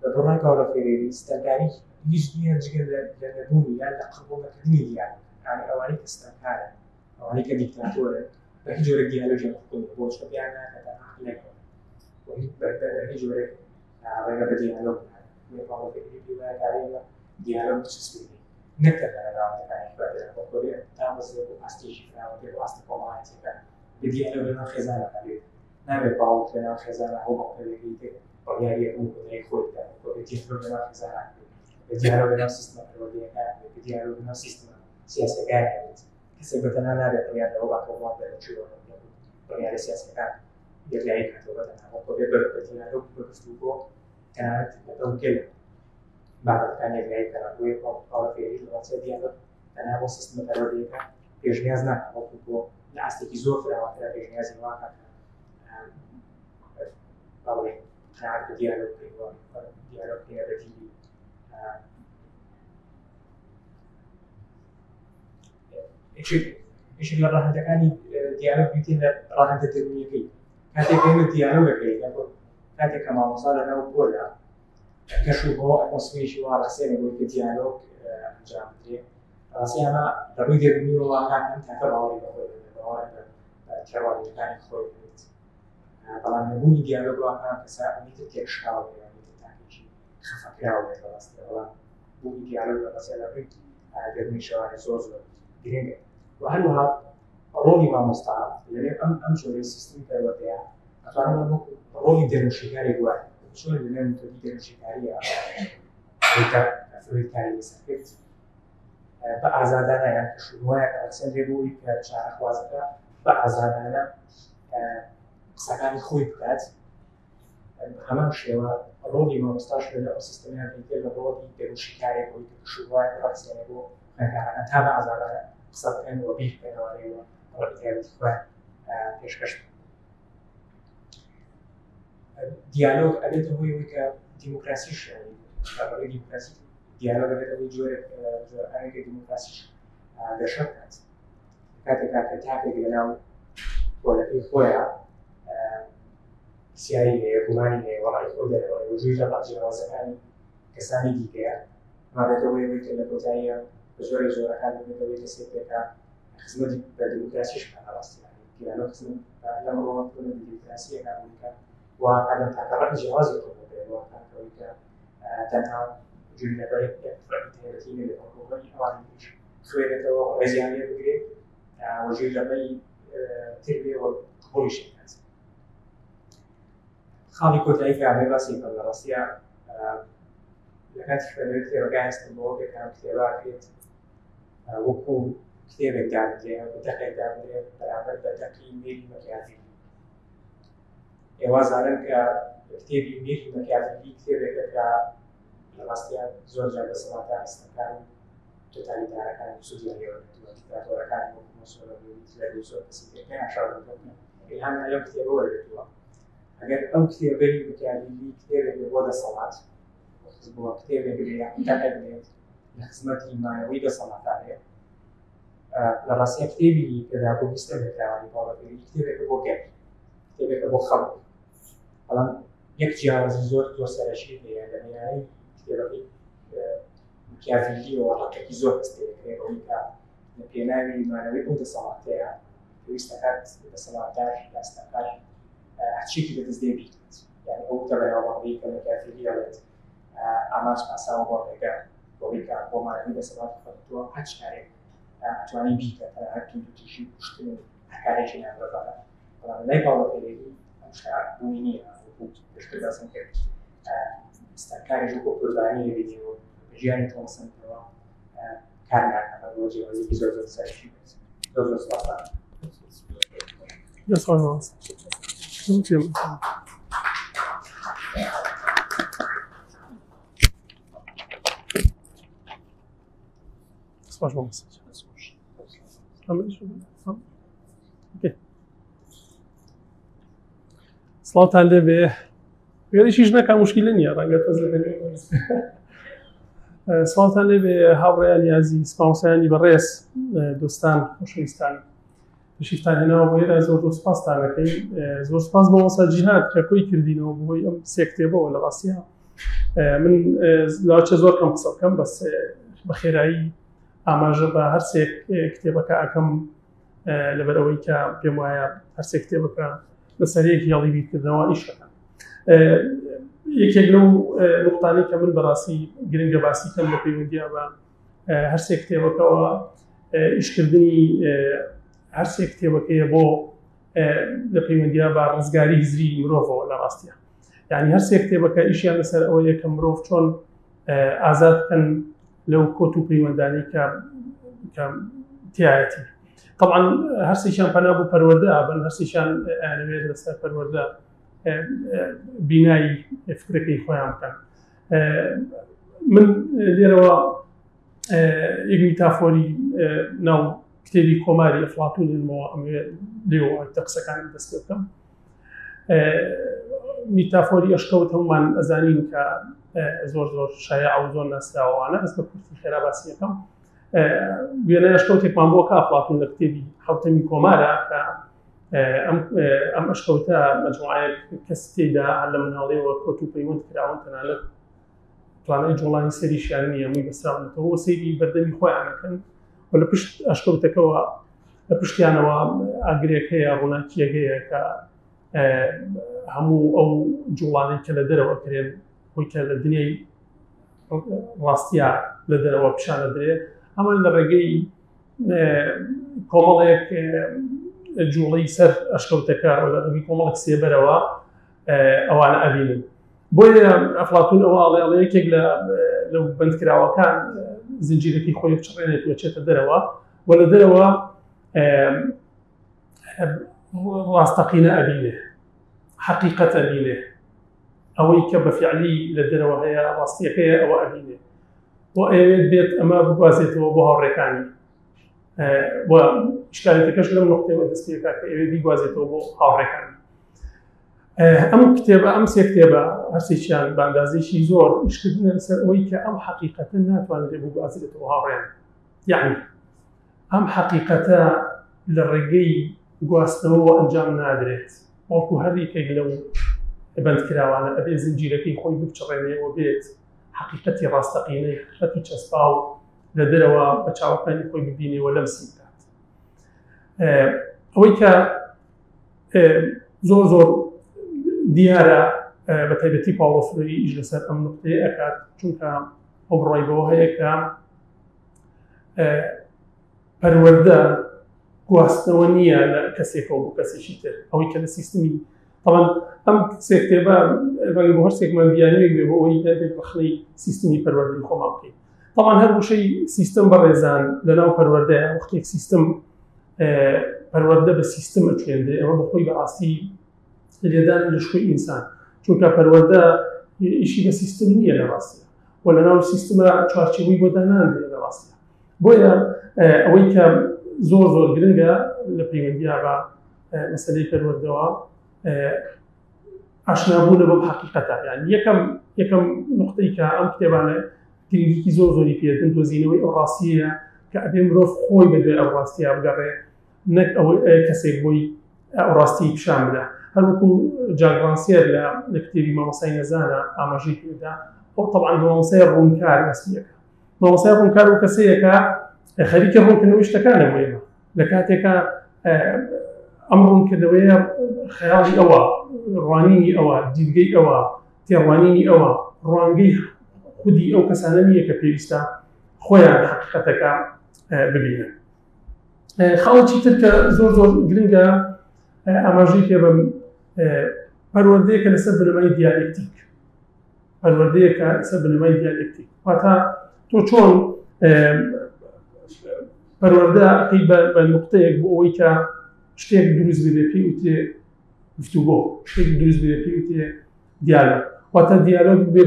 بە بڕوای پاولۆ فێرێری ستەمکاری هیچ نییە جگە لە نەبوونی یان لە قبوڵ نەکردنی دیالۆگ. یعنی ئەوانەی کە ستەمکارن، ئەوانەی کە دیکتاتۆرن، بە هیچ جۆرێک دیالۆگیان قبوڵ نییە، بۆ چونکە پێیان ناکات تەنها عەقڵێکەوە و هیچ بە هیچ جۆرێک ڕێگە بە دیالۆگ نادەن. بۆیە پاولۆ فێرێری پێی وایە کە ئێمە دیالۆگ بچەسپێنین نەک تەنها لە ناوەندەکانی خوێندنە، بەڵکو ئەبێ دابەزێ بۆ ئاستێکی فراوانتر، بۆ ئاستە کۆمەڵایەتییەکان. بە دیالۆگ لەناو خێزانەکە بێت، نابێت باوک لەناو خێزانە هەوڵ بەڵکەوێکی تر بڕیاری یەکەم و کۆتایی خۆی بدات، بەڵکو ئەبێ دیالۆگ لەناو خێزانە بێت، بە دیالۆگ لەناو سیستمە پەروەردەیەکان بێت، بە دیالۆگ لەناو سیستمە سیاسیەکان بێت. کەسێک بە تەنها نابێت بڕیار لەوە بات کە وڵات بەرەو کوێ وەرە، بڕیارە سیاسیەکان یەکلایی بکاتەوە بە تەنها، بەڵکو ئەبێ بە دیالۆگ بە گفتوگۆ تەنانەت لەگەڵ گەل بابەتەکان یەکلایی بکەنەوە. بۆیە پاولۆ فێریری لە ڕاستیدا دیالۆگ تەنها بۆ سیستمە پەروەردەیەکە پێشنیاز ناکات، بەڵکو بۆ لە ئاستێکی زۆر فراوانترە پێشنیازی واکات کە با بڵێین قەناعەت بە دیالۆگ بکەین و دیالۆگ بکەینە بەدیلی یەکێک لە ڕەهەندەکانی دیالۆگ بریتیە لە ڕەهەندە دەروونیەکەی. کاتێک ئێمە دیالۆگ دەکەین، کاتێک کە مامۆستا لەناو پۆلە کەش و هەوا ئەتمۆسفێرێکی وا ڕەخسێنێ بۆی کە دیالۆگ ئەنجام بدرێ، ڕاستی ئەمە لە ڕووی دەروونیەوە وا کاکەم تاکە باوەڕی بە خۆی هەبێت، باوەڕی بە تێڕوانینەکانی خۆی هەبێت. بەڵام نەبوونی دیالۆگ وا کاکەم کەسە ئەوەی تر تێکشکاوە بێ، ئەوەی تر تاکێکی خەفەکراوە بێت لە ڕاستیدا. بەڵام بوونی دیالۆگ لە ڕاستیدا لە ڕووی دەروونیشەوە زۆر زۆر گرنگە. و هەروەها ڕۆڵی مامۆستا لەنێو ئەم جۆرەی سیستمی پەروەردەیە ئەتوانم بڵێم وەکو ڕۆڵی دەروونشیکارێک وایە. چۆن لەنێو میتۆدی دەروونشیکاریە کە فرۆید کاری لەسەر کرد بە ئازادانە یان کەشوهەوایەک ئەڕەخسێنرێ بۆ ئەوەی کە چارەخوازەکە بە ئازادانە قسەکانی خۆی بکات. هەمان شێوە ڕۆڵی مامۆستاش لە ئەو سیستەمیان بریتیە لە ڕۆڵی دەروونشیکارێک بۆی کە کەشوهەوایەک بڕەخسێنێ بۆ خوێندکارەکان تا بە ئازادانە قسە بکەن و بیر بکەنەوە و ڕۆڵی تایبەتی خۆیان پێشکەش بکەن. دیالۆگ ئەبێتە هۆی ئەوەی کە دیموکراسیش بەڕێی دیموکراسی دیالۆگ ئەبێتە هۆی جۆرێک جۆرەکانێک کە دیموکراسیش گەشە بکات. کاتێک کە تاکێک لەناو پۆلەکەی خۆیان پرسیاری هەیە، گومانی هەیە، وەڕای خۆی دەرەوە و جوێ لە جیاوازەکانی کەسانی دیکەیە، مابێتە هۆی ئەوەی کە لە کۆتاییە بە جۆرێک جۆرەکان ببێتە هۆی کەسێک کە خزمەتی بە دیموکراسیش بکات. ڕاستی پیرانە خزمەت لەم ڕۆڵە بە دیموکراسیەکە بووی کە وا کادەم تاکە ڕەئی جیاوازی قبوڵ بێ وا کاتەوەی کە تەنها گوێ لە بەرێک ڕەئی تایبەتی نەبێت بەڵکو ڕەئی ئەوانی تریش خوێنێتەوە و ڕێزیان لێ بگرێ و گوێ لە ڕەئی تر بێ و قبوڵیشی بکات. خاڵی کۆتایی کە ئەمەی باسی بکەم لە ڕاستیە لە کاتی خوێندنەوەی کتێبەکە هەستم بەوە کرد کە ئەم کتێبە کرێت وەکو کتێبێک دابنرێ وەکو دەقێک دابنرێ بەرامبەر بە دەقی میری مەکیاڤیلی. ئێوە زانن کە کتێبی میری مەکیاڤیلی کتێبێکە کە لە ڕاستیە زۆر جار دەسەڵاتە ستەمکار و تۆتالیتارەکان سوودیان لێ وەرگرتووە، دیکتاتۆرەکانی وەکو مۆسۆلۆنی و هیتلەر و زۆر کەسی تر پێیان شاردووەتەوە کە ئیلهامیان لەم کتێبە وەرگرتووە. ئەگەر ئەو کتێبەی مەکیاڤیلی کتێبێک بێ بۆ دەسەڵات، بۆ کتێبێک بێ یان دەقێک بێت لە خزمەتی مانەوەی دەسەڵاتدا بێ، لە ڕاستیە کتێبی پێداگۆگی ستەملێکراوانی پاولۆ فێریری کتێبێکە بۆ گەل، کتێبێکە بۆ خەڵک. بەڵام یەک جیاوازی زۆر زۆر سەرەکی هەیە لە میانەی کتێبەکەی مکیاڤیلیەوە ڕقێکی زۆر هەست پێ دەکرێت بەوەی کە لە پێناوی مانەوەی ئەو دەسەڵاتەیە پێویست دەکات دەسەڵاتدار یا ستەمکار هەرچیەکی لەدەست دێ بیکات. یعنی ئەو وتە بەناوبانگەی کە مکیاڤیلی دەڵێت ئامانج پاساوە بۆ ڕێگە بەوەی کە بۆ مانەوەی دەسەڵاتی خۆت تۆ هەرچ کارێک ئەتوانی بیکە، تەنانەت توندوتیژی و کوشتن و هەر کارێکی نامرۆڤانە. بەڵام لای پاولۆ فێرێری ئەم شتە بوونی نییە. وەکو پێشتر باسم کرد ستەمکاریش وەکو قوربانی دەبینی و ژیانی تۆڵەسەندنەوە کار ناکات. بۆ جیاوازیەکی زۆر زۆر سەرەکی بێت. زۆر زۆر سوپاستان. دەست خۆش مامۆستا. سپاس مامۆستا. سڵاوتان لێ بێ. گەریشیش نەکا مشکلە نییە، ڕەنگە تۆز لە سڵاوتان لێ بێ هاوڕێیانی ئازیز، مامۆستایانی بەڕێز، دۆستان، خۆشەویستان. تشریفتان هێناوە بۆ ئێرە، زۆر زۆر سپاستان ئەکەین. زۆر سپاس بۆ مامۆستا جیهاد کە کۆی کردینەوە بۆی ئەم سێ کتێبەوە. لە ڕاستیە من لاچە زۆر کەم قسە بکەم، بەس بە خێرایی ئاماژە بە هەر سێ کتێبەکە ئەکەم، لەبەر ئەوەی کە پێم وایە هەر سێ کتێبەکە لەسەر یەک هێڵی بیرکردنەوە ئیش دەکەن. یەکێک لەو نقطانەی کە من بەڕاستی گرنگە باسی کەم لە پەیوەندیە بە هەر سێ کتێبەکەوە، ئیشکردنی هەر سێ کتێبەکەیە بۆ لە پەیوەندیە بە ڕزگاری هزری مرۆڤەوە. لە ڕاستیە یعنی هەر سێ کتێبەکە ئیشیان لەسەر ئەوەیە کە مرۆڤ چۆن ئازاد بکەن لەو کۆت و پەیوەندانەی کە تایەتی. طبعا هەرسێکیان پەنا بۆ پەروەردە ئابن، هەرسێکیان ئەیانەوێت لەسەر پەروەردە بینای فکرەکەی خۆیان بکەن. من لێرەوە یەک میتافۆری ناو کتێبی کۆماری ئەفلاتون هێنمەوە، ئەمەوێ لێوە قسەکانم دەست پێ بکەم. میتافۆری ئەشکەوت هەمومان ئەزانین کە زۆر زۆر شایع و زۆر ناسراوانە، بەس بە کورتی خێرا باسی یەکەم. وێنەی ئەشکەوتێکمان بۆ کە ئەفلاتون لە کتێبی حوتەمی کۆمارە کە ئەم ئەشکەوتە مەجموعەیەک کەس تێیدا هەر لە مناڵیەوە کۆت و پەیوەند کراون، تەنانەت توانای جوڵانی سەریشیان نییە، مووی بەسراونەتەوە سەیری بەردەمی خۆیان ئەکەن و لە پشت ئەشکەوتەکەوە لە پشتیانەوە ئاگرێک هەیە، ڕووناکییەک هەیە کە هەموو ئەو جوڵانەی کە لە دەرەوە کرێن، خۆی کە لە دنیای ڕاستیە لە دەرەوە پیشان دەدرێ، ئەمان لە ڕێگەی کۆمەڵێک جوڵەی سەر ئەشکەوتەکە و لە ڕێگەی کۆمەڵێک سێبەرەوە ئەوانە ئەبینن. بۆیە ئەفلاتون ئەوە ئەڵێ، ئەڵێ یەکێک لەو بەندکراوەکان زنجیرەکەی خۆی بچڕێنێت و چێتە دەرەوە و لە دەرەوە ڕاستەقینە ئەبینێ، حەقیقەت ئەبینێ، ئەوەی کە بە فعلی لە دەرەوە هەیە ڕاستیەکەیە ئەوە ئەبینێ و ئەیەوێت بێت ئەمە بگوازێتەوە بۆ هاوڕێکانی و ئیشکالێتەکەش لەم نقطەیەوە دەست پێ کە ئەوێ بیگوازێتەوە بۆ هاوڕێکانی. ئەم کتێبە، ئەم سێ کتێبە هەرسێکیان بە ئەندازەیەکی زۆر ئیشکردنە لەسەر ئەوەی کە ئەم حەقیقەتە ناتوانرێت بگوازرێتەوە هاوڕێیان. یعنی ئەم حەقیقەتە لە ڕێگەی گواستنەوەوە ئەنجام نادرێت، بەڵکو هەر یەکێک لەو بەندکراوانە ئەبێ زنجیرەکەی خۆی بپچڕێنێ و بێت حەقیقەتی ڕاستەقینەی، حەقیقەتی چەسپاو لە دەرەوە بە چاوەکانی خۆی ببینێ و لەمسی بکات. ئەوەی کە زۆر زۆر دیارە بە تایبەتی پاوڵۆ فرێری ئیش لەسەر ئەم نقطەیە ئەکات، چونکە ئەو بڕوای بەوە هەیە کە پەروەردە گواستنەوە نییە لە کەسێکەوە بۆ کەسێکی تر. ئەوەی کە لە سیستمی طبعا ئەم سێ کتێبە ڕەنگە بۆ هەر سێکمان بیانوویەک بێ بۆ ئەوەی هەندێک ڕەخنەی سیستمی پەروەردەی خۆمان بکەین. طبعا هەر وشەی سیستم بەڕێزان لەناو پەروەردەیە، وەختێک سیستم پەروەردە بە سیستم ئەچێندرێ، ئەمە بەخۆی بەڕاستی لێدان لە شکۆی ئینسان، چونکە پەروەردە ئیشی بە سیستم نییە لە ڕاستیە و لەناو سیستمە چوارچێوەی بۆ داناندرێ لە ڕاستیە. بۆیە ئەوەی کە زۆر زۆر گرنگە لە پەیوەندیە بە مەسەلەی پەروەردەوە ئاشنابوونە بەم حەقیقەتە. یعنی یەکەم نقطەی کە ئەم کتێبانە گرنگیکی زۆر زۆری پێدن دۆزینەوەی ئەو ڕاستیەیە کە ئەبێ مرۆڤ خۆی بەدوای ئەو ڕاستیە بگەڕێ، نەک ئەوەی کەسێک بۆی ئەو ڕاستی پیشان بدا. هەروەکو جاک ڕانسیەر لە کتێبی مامۆستای نەزانە ئاماژەی پێدا، ئەو طبعا مامۆستای ڕوونکار مەسیەکە. مامۆستای ڕوونکار و کەسەیەکە خەریکە ڕوونکردنەوەی شتەکانە بۆ ئێمە، لە کاتێکە ئەم ڕوونکردنەوەیە خەیاڵی ئەوە، ڕوانینی ئەوە، دیدگەی ئەوە، تێڕوانینی ئەوە، ڕوانگەی خودی ئەو کەسانە نییە کە پێویستە خۆیان حەقیقەتەکە ببینن. خاڵێکی تر کە زۆر زۆر گرنگە ئاماژەی پێ بەم، پەروەردەیەکە لەسەر بنەمای دیالێکتیک. پەروەردەیەکە لەسەر بنەمای دیالێکتیک، واتە تۆ چۆن پەروەردە ئەکەی بە نقطەیەک بۆ ئەوەی کە شتێک دروست ببێ پێی وترێ گفتوگۆ، شتێک دروست ببێ پێی وترێ دیالۆگ. واتە دیالۆگ ببێ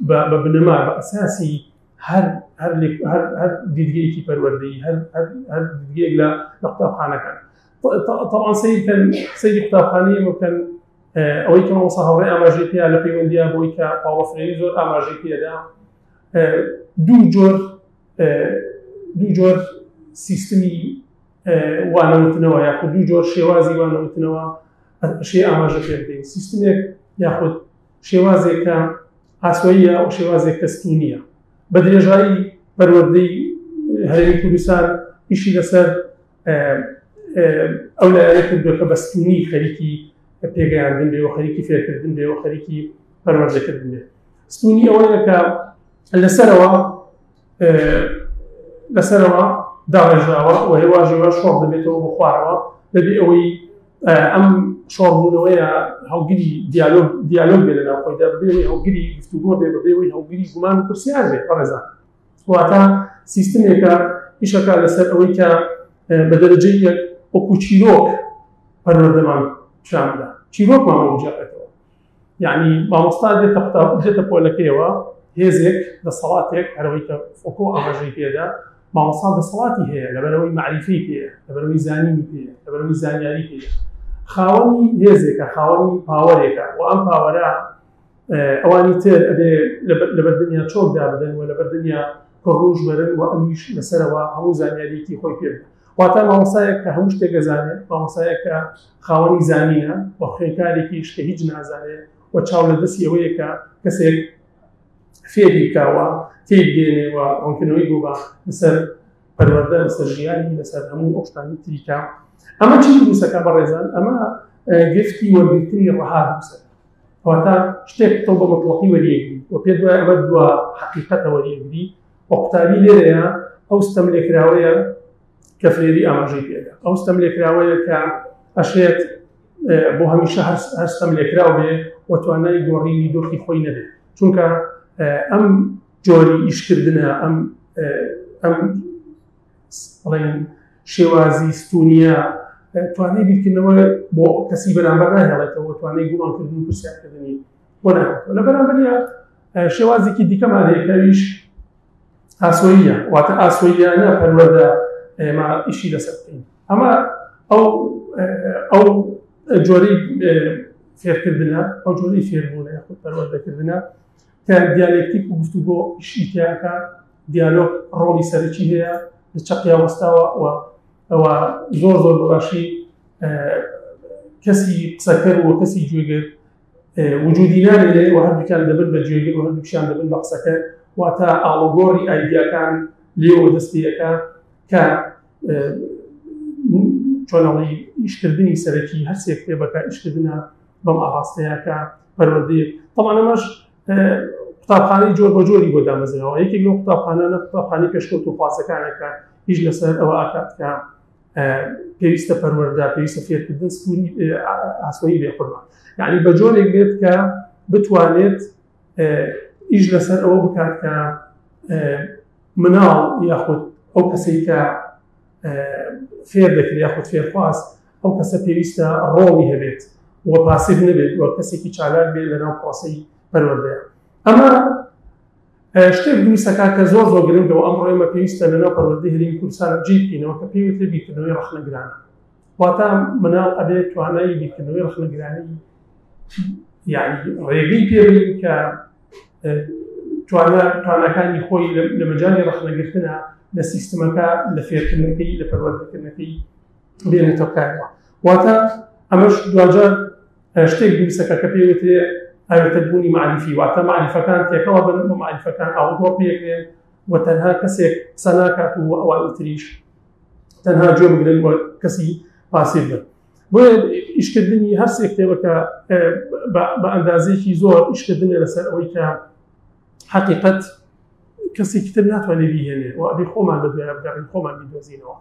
بە بنەما، بە ئەساسی هەر دیدگەیەکی پەروەردەیی، هەر دیدگەیەک لە قوتابخانەکان. طبعا سەیری قوتابخانەی ئێمە بکەن، ئەوەی کە مامۆستا هاوڕێ ئاماژەی پێیا لە پەیوەندیە بۆی کە پاوڵۆ فرێری زۆر ئاماژەی پێدا، دوو جۆر سیستمی وانەوتنەوە یاخود دوو جۆر شێوازی وانەوتنەوە شێ ئاماژە پێ بدەین. سیستمێک یاخود شێوازێکە ئاسۆییە و شێوازێک کە ستونیە. بە درێژایی پەروەردەی هەرێمی کوردستان ئیشی لەسەر ئەو لایەنە کردووە کە بە ستونی خەریکی پێگەیاندن بێ و خەریکی فێرکردن بێ و خەریکی پەروەردەکردن بێ. ستونی ئەوەیە کە لەسەرەوە داڕێژراوە و هێواش هێواش شۆڕ دەبێتەوە بۆ خوارەوە، بەبێ ئەوەی ئەم شۆڕبوونەوەیە هەڵگری دیالۆگ بێ لەناو خۆیدا، بەبێ ئەوەی هەڵگری گفتوگۆ بێ، بەبێ ئەوەی هەڵگری گومان و پرسیار بێ. بەڕێزان، واتە سیستمێکە ئیشەکە لەسەر ئەوەی کە بە دەرەجەی یەک وەکو چیرۆک پەروەردەمان پیشان بدا، چیرۆکمان بۆ بگێڕێتەوە. یعنی مامۆستا دێتە قوتاب، دێتە پۆلەکەیەوە، هێزێک، دەسەڵاتێک، هەرەوەی کە فۆکۆ ئاماژەی پێدا، مامۆستا دەسەڵاتی هەیە لەبەرەوەی مەعریفەی پێیە، لەبەرەوەی زانینی پێیە، لەبەرەوەی زانیاری پێیە، خاوەنی هێزێکە، خاوەنی پاوەرێکە و ئەم پاوەرە ئەوانی تر ئەبێ لەبەر دنیا چۆکدا بدەن و لەبەر دنیا کڕوش بەرن و ئەمیش لەسەرەوە هەموو زانیاریەکی خۆی پێ بدە. واتە مامۆستایەک کە هەموو شتێک ئەزانێ، مامۆستایەک کە خاوەنی زانینە و خوێندکارێکیش کە هیچ نازانێ و چاو لە دەستی ئەوەیە کە کەسێک فێری بکا و تێی بگەیەنێ و ڕوونکردنەوەی بۆ بە لەسەر پەروەردە، لەسەر ژیانی، لەسەر هەموو ئەو شتانەی تری کە ئەمە چی دروستەکە بەڕێزان؟ ئەمە گرفتی وەرگرتنی ڕەها دروستەکە. واتە شتێک تۆ بە مطلقی وەریەگری و پێت وایە ئەمە دوا حەقیقەتە وەریەگری و قوتابی لێرەیە ئەو ستەم لێکراوەیە کە فرێری ئاماژەی پێدا، ئەو ستەم لێکراوەیە کە ئەشێت بۆ هەمیشە هەر ستەم لێکراو بێ و توانای گۆڕینی دۆخی خۆی نەبێ، چونکە ئەم جۆری ئیشکردنە، ئەم بڵێن شێوازی ستونیە توانای بیرکردنەوە بۆ کەسی بەرامبەر ناهێڵێتەوە، توانای گومانکردن و پرسیارکردنی بۆ ناهێڵێتەوە. لە بەرامبەریا شێوازێکی دیکەمان هەیە کە ئەویش ئاسۆییە، واتە ئاسۆییانە پەروەردە ئێمە ئیشی لەسەر بکەین. ئەمە ئەو جۆرەی فێرکردنە، ئەو جۆرەی فێربوونە یاخود پەروەردەکردنە کە دیالێکتیک و گفتوگۆ ئیشی تیاکە، دیالۆگ ڕۆڵی سەرەکی هەیە لە چەقیا وەستاوە و ئەوە زۆر زۆر بەباشی کەسی قسەکەر و کەسی گوێگر وجودی نامێنێ و هەردووکیان دەبن بە گوێگر و هەردووکیان دەبن بە قسەکەر، واتە ئاڵوگۆڕی ئایدیاکان لێوە دەست پێ ئەکا کە چۆنەڵی ئیشکردنی سەرەکی هەرسێ کتێبەکە ئیشکردنە بەم ئاڕاستەیە کە پەروەردەیەک طبعا ئەمەش قوتابخانەی جۆر بە جۆری بۆ دامەزراوە. یەکێک لەو قوتابخانانە قوتابخانەی پێشکەوتوخوازەکانە کە ئیش لەسەر ئەوە ئاکات کە پێویستە پەروەردە، پێویستە فێرکردن ستونی ئاسۆیی بێ قوربان، یعنی بە جۆرێک بێت کە بتوانێت ئیش لەسەر ئەوە بکات کە مناڵ یاخود ئەو کەسەی کە فێر دەکرێت یاخود فێرخواز، ئەو کەسە پێویستە ڕۆڵی هەبێت و پاسیڤ نەبێت و کەسێکی چالاک بێت لەناو پرۆسەی پەروەردەیە. ئەمە شتێک دروستەکە کە زۆر زۆر گرنگە و ئەمڕۆ ئێمە پێویستە لەناو پەروەردەی هەرێمی کوردستان جێی بکەینەوە کە پێی وترێ بیرکردنەوەی ڕەخنەگرانە. واتە مناڵ ئەبێت توانای بیرکردنەوەی ڕەخنەگرانەی یعنی ڕێگەی پێ بین کە تواناکانی خۆی لە مەجالی ڕەخنەگرتنە لە سیستمەکە، لە فێرکردنەکەی، لە پەروەردەکردنەکەی بێنێتەوە کارەوە. واتە ئەمەش دواجار شتێک دروستەکە کە پێی وترێ ئاوێتەبوونی مەعریفی، واتە مەعریفەکان تێکەڵە بن و مەعریفەکان ئاڵوگۆڕ پێکرێن و تەنها کەسێک قسە ناکات و ئەوانی تریش تەنها گوێ بگرن و کەسی پاسیڤ بن. بۆیە ئیشکردنی هەر سێ کتێبەکە بە ئەندازەیەکی زۆر ئیشکردنە لەسەر ئەوەی کە حەقیقەت کەسێکی تر ناتوانێت بیهێنێ و ئەبێ خۆمان بە دوای بگەڕین، خۆمان بیدۆزینەوە.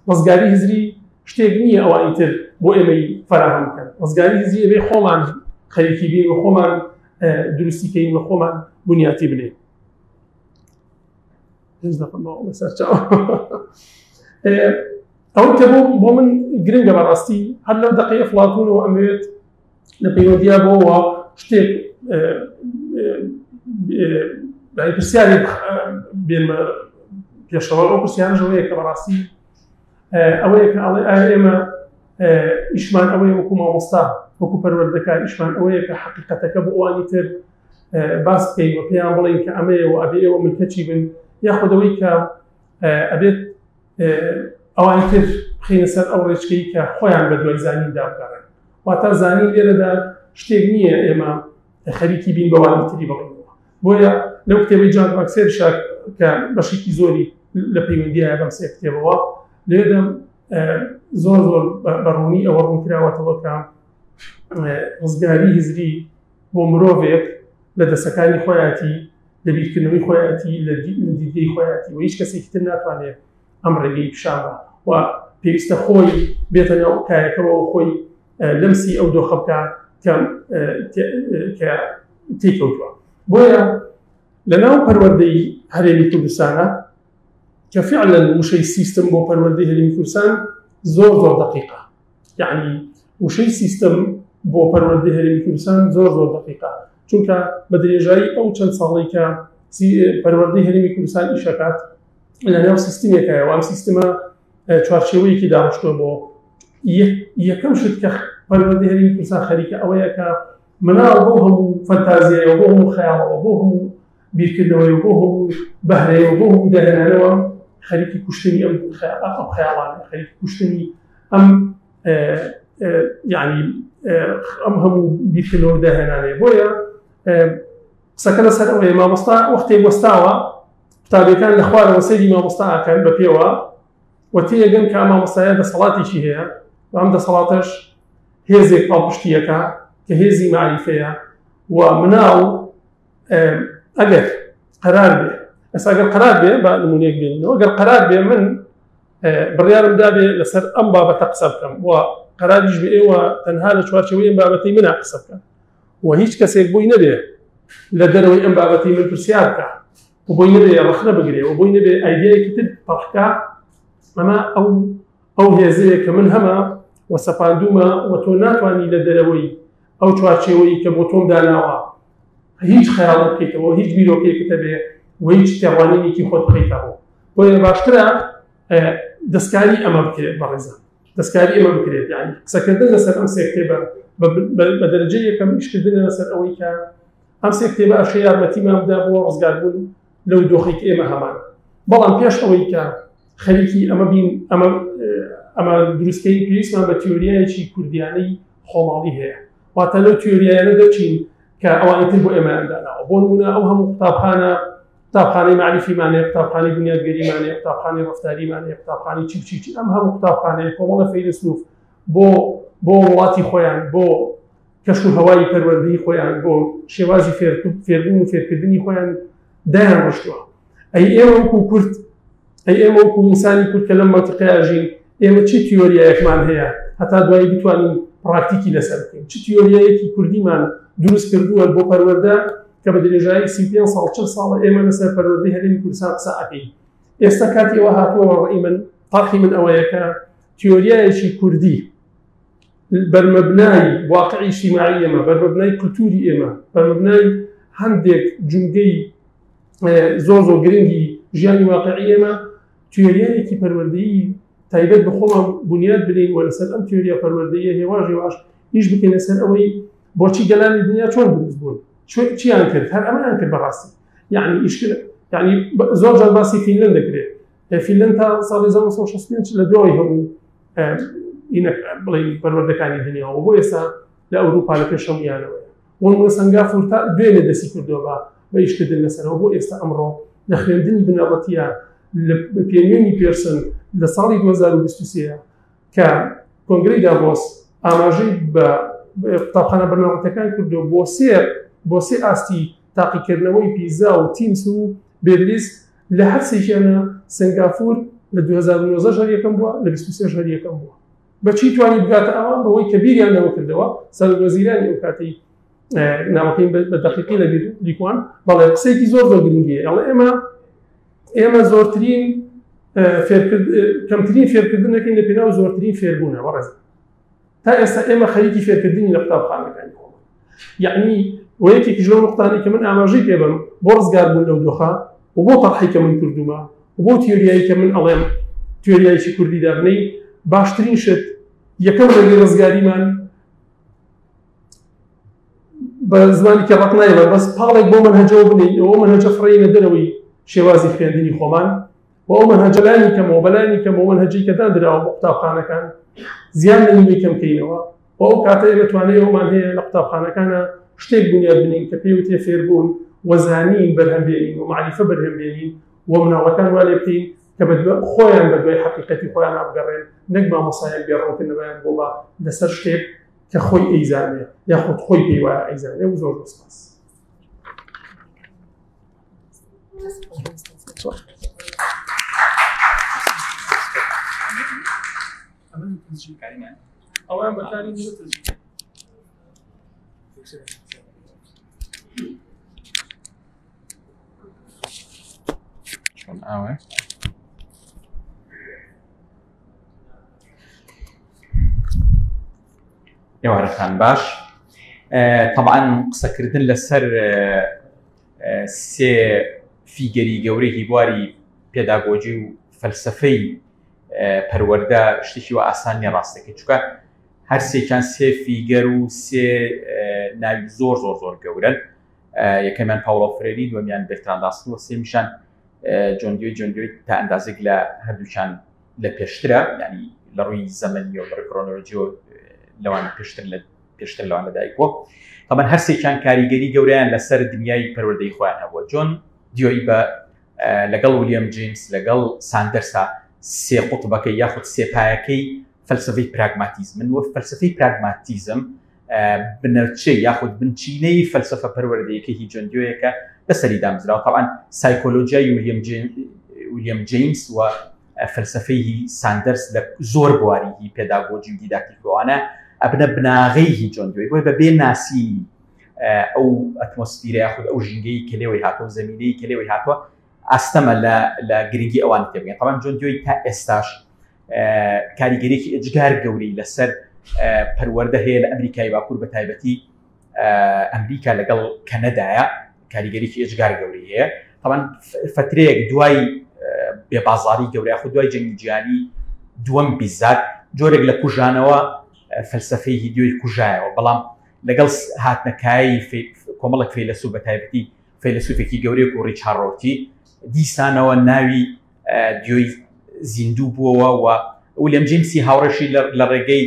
ڕزگاری هزری شتێک نییە ئەوانی تر بۆ ئێمەی فەراهەم بکەن. ڕزگاری هزری ئەبێ خۆمان خەریکی بین و خۆمان دروستی کەین و خۆمان بنیاتی بنێین. سەرچاو ئەوەی کە بۆ من گرنگە بەڕاستی هەر لەو دەقەی ئەفلاتوونەوە ئەمەوێت لە پەیوەندییا بۆەوە شتێک پرسیاری بێنمە پێشەوە. ئەو پرسیارەش ئەوەیە کە بەڕاستی ئەوەیە کە ئەڵێ ئایا ئێمە ئیشمان ئەوەیە وەکو مامۆستا، وەکو پەروەردەکار ئیشمان ئەوەیە کە حەقیقەتەکە بۆ ئەوانی تر باس بکەین و پێیان بڵێین کە ئەمەیە و ئەبێ ئێوە ملکەچی بن، یاخود ئەوەی کە ئەبێت ئەوانی تر بخینە سەر ئەو ڕێچکەی کە خۆیان بە دوای زانیندا بگەڕێن. واتە زانین لێرەدا شتێک نییە ئێمە خەریکی بین بەوانی تری بڵێینەوە. بۆیە لەو کتێبەی جان ڕاکسێرشا کە بەشێکی زۆری لە پەیوەندیایە بەم سێ کتێبەوە، لێرەدا زۆر زۆر بە ڕوونی ئەوە ڕوونکراوەتەوە کە ڕزگاری هزری بۆ مرۆڤێک لە دەسەکانی خۆیەتی، لە بیرکردنەوەی خۆیەتی، لە دیدگەی خۆیەتی و هیچ کەسێکی تر ناتوانێت ئەم ڕێگەی پیشان بە و پێویستە خۆی بێتە ناو کایەکەوە و خۆی لەمسی ئەو دۆخە بکە کە تێکەوتووە. بۆیە لەناو پەروەردەی هەرێمی کوردستانە کە فعلا وشەی سیستم بۆ پەروەردەی هەرێمی کوردستان زۆر زۆر دقیقە، یعنی وشەی سیستم بۆ پەروەردەی هەرێمی کوردستان زۆر زۆر دقیقە، چونکە بە درێژایی ئەو چەند ساڵەی کە پەروەردەی هەرێمی کوردستان ئیشەکات لەناو سیستمێکایە و ئەم سیستمە چوارچێوەیەکی داڕشتووە بۆ یەکەم شت کە پەروەردەی هەرێمی کوردستان خەریکە ئەوەیە کە مناڵ بۆ هەموو فەنتازیایەوە، بۆ هەموو خەیاڵەوە، بۆ هەموو بیرکردنەوەی، بۆ هەموو بەهرەیەوە، بۆ هەموو داهێنانەوە خەریکی کوشتنی ئەم خەیاڵانە، خەریکی کوشتنی ئەم یعنی ئەم هەموو بیرکردنەوە داهێنانەیە. بۆیە قسەکە لەسەر ئەوەیە مامۆستا وەختێک وەستاوە قوتابیەکان لە خوارەوە سەیری مامۆستا ئەکەن بە پێوە و تێگەن کە مامۆستایە دەسەڵاتێکی هەیە و ئەم دەسەڵاتەش هێزێک پاڵپشتیەکە کە هێزی مەعریفەیە و مناڵ ئەگەر قەرار بێ، ئێستا ئەگەر قەرار بێ با نمونەیەک بێنینەوە، ئەگەر قەرار بێ من بڕیارم دابێ لەسەر ئەم بابەتە قسە بکەم و قەراریش بێ ئێوە تەنها لە چوارچێوەی ئەم بابەتەی منە قسە بکەن و هیچ کەسێک بۆی نەبێ لە دەرەوەی ئەم بابەتەی من پرسیار بکە و بۆی نەبێ ڕەخنە بگرێ و بۆی نەبێ ئایدیایەکی تر پەڕکە، ئەمە ئەو هێزەیە کە من هەمە و سەپاندومە و تۆ ناتوانی لە دەرەوەی ئەو چوارچێوەی کە بۆ تۆم داناوە هیچ خەیاڵە بکەیتەوە، هیچ بیرۆکەیەکت هەبێ و هیچ تێڕوانینێکی خۆت بخەیتەوە. بۆیە باشترە دەستکاری ئەمە بکرێت بەڕێزان، دەستکاری ئەمە بکرێت. یعنی قسەکردن لەسەر ئەم سێ کتێبە بە دەرەجەی یەکەم ئیشکردنە لەسەر ئەوەی کە ئەم سێ کتێبە ئەشێ یارمەتیمان بدا بۆ ڕزگاربوون لەو دۆخی کە ئێمە هەمان. بەڵام پێش ئەوەی کە خەریکی ئەمە بین، ئەمە دروستکەی، پێویستمان بە تیۆریایەکی کوردیانەی خۆماڵی هەیە. واتە لەو تیۆریایانە دەچین کە ئەوانی تر بۆ ئێمەیان داناوە. بۆ نمونە ئەو هەموو قوتابخانە قوتابخانەی مەعریفیمان هەیە، قوتابخانەی بنیادگەریمان هەیە، قوتابخانەی ڕەفتاریمان هەیە، قوتابخانەی چی و چی چی. ئەم هەموو قوتابخانەیە کۆمەڵە فەیلەسوف بۆ بۆ وڵاتی خۆیان، بۆ کەش و هەوای پەروەردەی خۆیان، بۆ شێوازی فێربوون و فێرکردنی خۆیان دایان ڕشتووە. ئەی ئێمە وەکو کورد، ئەی ئێمە وەکو ئینسانی کورد کە لەم مەنتیقەیە ژین، ئێمە چی تیۆریایەکمان هەیە هەتا دوایی بتوانین پراکتیکی لەسەر بکەین؟ چ تیۆریایەکی کوردیمان دروست کردووە بۆ پەروەردە کە بە درێژایی 35 ساڵ 40 ساڵە ئێمە لەسەر پەروەردەی هەرێمی کوردستان قسە ئەکەین؟ ئێستا کاتی ئەوە هاتووە، ڕەئی من، تاقی من ئەوەیە کە تیۆریایەکی کوردی بەرمەبنای واقعی ئیجتیماعی ئێمە، بەرمەبنای کولتوری ئێمە، بەرمەبنای هەندێک جومگەی زۆر زۆر گرنگی ژیانی واقعی ئێمە، تیۆریایەکی پەروەردەیی تایبەت بە خۆمان بنیاد بنین و لەسەر ئەم تیۆریا پەروەردەیە هێواش هێواش ئیش بکەین لەسەر ئەوەی بۆچی گەلانی دنیا چۆن دروست بوون، چیان کرد، هەر ئەمەیان کرد بەڕاستی. یعنی ئیشکرد، یعنی زۆر جار باسی فینلەند دەکرێت. فینلەند تا ساڵی 1965 لە دوای هەموو بڵێن پەروەردەکانی دنیاوە، بۆ ئێستا لە ئەوروپا لە پێش هەمویانەوەیە. بۆ نمونە سەنگافور تا دوێنێ دەستی کردووە بە بە ئیشکردن لەسەرەوە، بۆ ئێستا ئەمڕۆ لە خوێندنی بنەڕەتیە لە پێنوێنی پێرسن لە ساڵی 2023 کە کۆنگرەی داڤۆس ئاماژەی بە قوتابخانە بنەڕەتەکان کردو بۆ سێ ئاستی تاقیکردنەوەی پیزا و تیمس و بێبلیس، لە هەر سێکیانە سنگافور لە 2019 هەر یەکەم بووە، لە 23 هەر یەکەم بووە. بە چی توانی بگاتە ئەوان؟ بەوەی کە بیریان لەوە کردەوە. سەرۆک وەزیرانی ئەو کاتەی ناوەکەی بە دەقیقی لە بیر لیکوان، بەڵێ قسەیەکی زۆر زۆر گرنگیە، ئەڵێ ئێمە زۆرترین کەمترین فێرکردن نەکەین لە پێناو زۆرترین فێربوونە. بەڕێز تا ئێستا ئێمە خەریکی فێرکردنی لە قوتابخانەکانی خۆمان. یعنی و یەکێکیش لەو نقطانەی کە من ئاماژەی پێ بەم بۆ ڕزگاربوون لەو دۆخە و بۆ تەرحی کە من کردوومە و بۆ تیۆریایی کە من ئەڵێم تیۆریایکی کوردی دابنەی، باشترین شت یەکەم ڕێگەی ڕزگاریمان بە زمانێکی ڕەق نایڵێ، بەس پاڵێک بۆ مەنهەجەوە بنێین، ئەوە مەنهەجە فڕێینە دەرەوەی شێوازی خوێندنی خۆمان و ئەو مەنهەجە لانی کەمەوە، بەلانی کەمەوە مەنهەجەی کە دادراوە بۆ قوتابخانەکان زیان لە نیوەی کەم کەینەوە. و ئەو کاتە ئێمە توانای ئەومان هەیە لە قوتابخانەکانە شتێک بنیاد بنین کە پێوتێ فێربوون و زانین بەرهەم بێنین و مەعریفە بەرهەم بێنین و مناڵەکان وا لێ بکەین کە خۆیان بە دوای حەقیقەتی خۆیان بگەڕێن، نەک مامۆستایەک بێ ڕوونکردنەوەیان بۆ بە لەسەر شتێک کە خۆی ئەیزانێ یاخود خۆی پێی وایە ئەیزانێ. و زۆر زۆر سپاس. ئەوان بەکاری نییە تەسجیل. چۆن ئاوە؟ ئێوارەتان باش. طبعا قسەکردن لەسەر سێ فیگەری گەورەی بواری پێداگۆجی و فەلسفەی پەروەردە شتێکی وە ئاسان نییە ڕاستەکەی، چونکە هەر سێکیان سێ فیگەر و سێ ناوی زۆر زۆر زۆر گەورەن. یەکەمیان پاوڵۆ فرێری، دووەمیان بێرتراند ڕاسل و سێمیشان جۆن دیۆی. جۆن دیۆی تا ئەندازێک لە هەردووکیان لە پێشترە، ینی لە ڕووی زەمەنیەوە لە ڕووی کرۆنۆلۆژیەوە لەوان پێشتر لە پێشتر لەوان لەدایک بووە. تەبەن هەرسێکیان کاریگەری گەورەیان لەسەر دنیای پەروەردەی خۆیان هەبووە. جۆن دیۆی بە لەگەڵ ولیەم جیمس لەگەڵ ساندەرسا سێ قوتبەکەی یاخود سێ پایەکەی فەلسفەی پراگماتیزمن و فەلسفەی پراگماتیزم بنەچەی یاخود بنچینەی فەلسفە پەروەردەیەکەی هی جۆن دیۆیەکە لەسەری دامزراوە. تەبعەن سایکۆلۆژیای ولیەم جیمس و فەلسفەی هی ساندەرس لە زۆر بواری هی پێداگۆجی و دیداکتیکەوانە ئەبنە بناغەی هی جۆن دیۆی. بۆیە بە بێ ناسینی ئەو ئەتمۆسفیرە یاخود ئەو ژینگەی کە لێوەی هاتووە، زەمینەی کە لێوەی هاتووە، ئاستەمە لە گرنگی ئەوان تێبگەین. تەبعەن جۆن دیۆی تا ئێستاش کاریگەریەکی ئێجگار گەورەی لەسەر پەروەردە هەیە لە ئەمریکای باکوور، بە تایبەتی ئەمریکا لەگەڵ کەنەدایە کاریگەریکی ئێجگار گەورەی هەیە. تەبعەن فترەیەک دوای بێبازاری گەورە یاخود دوای جەنگی جیهانی دووەم بیزات جۆرێک لە کوژانەوە فەلسفەی هیدیۆی کوژایەوە، بەڵام لەگەڵ هاتنەکایی کۆمەڵک فەیلەسوف بە تایبەتی فەیلەسوفێکی گەورەیەک و ڕیچارد ڕۆرتی دیسانەوە ناوی دیۆی زیندوو بووەوە و ولیەم جیمسی هاوڕێشی لە ڕێگەی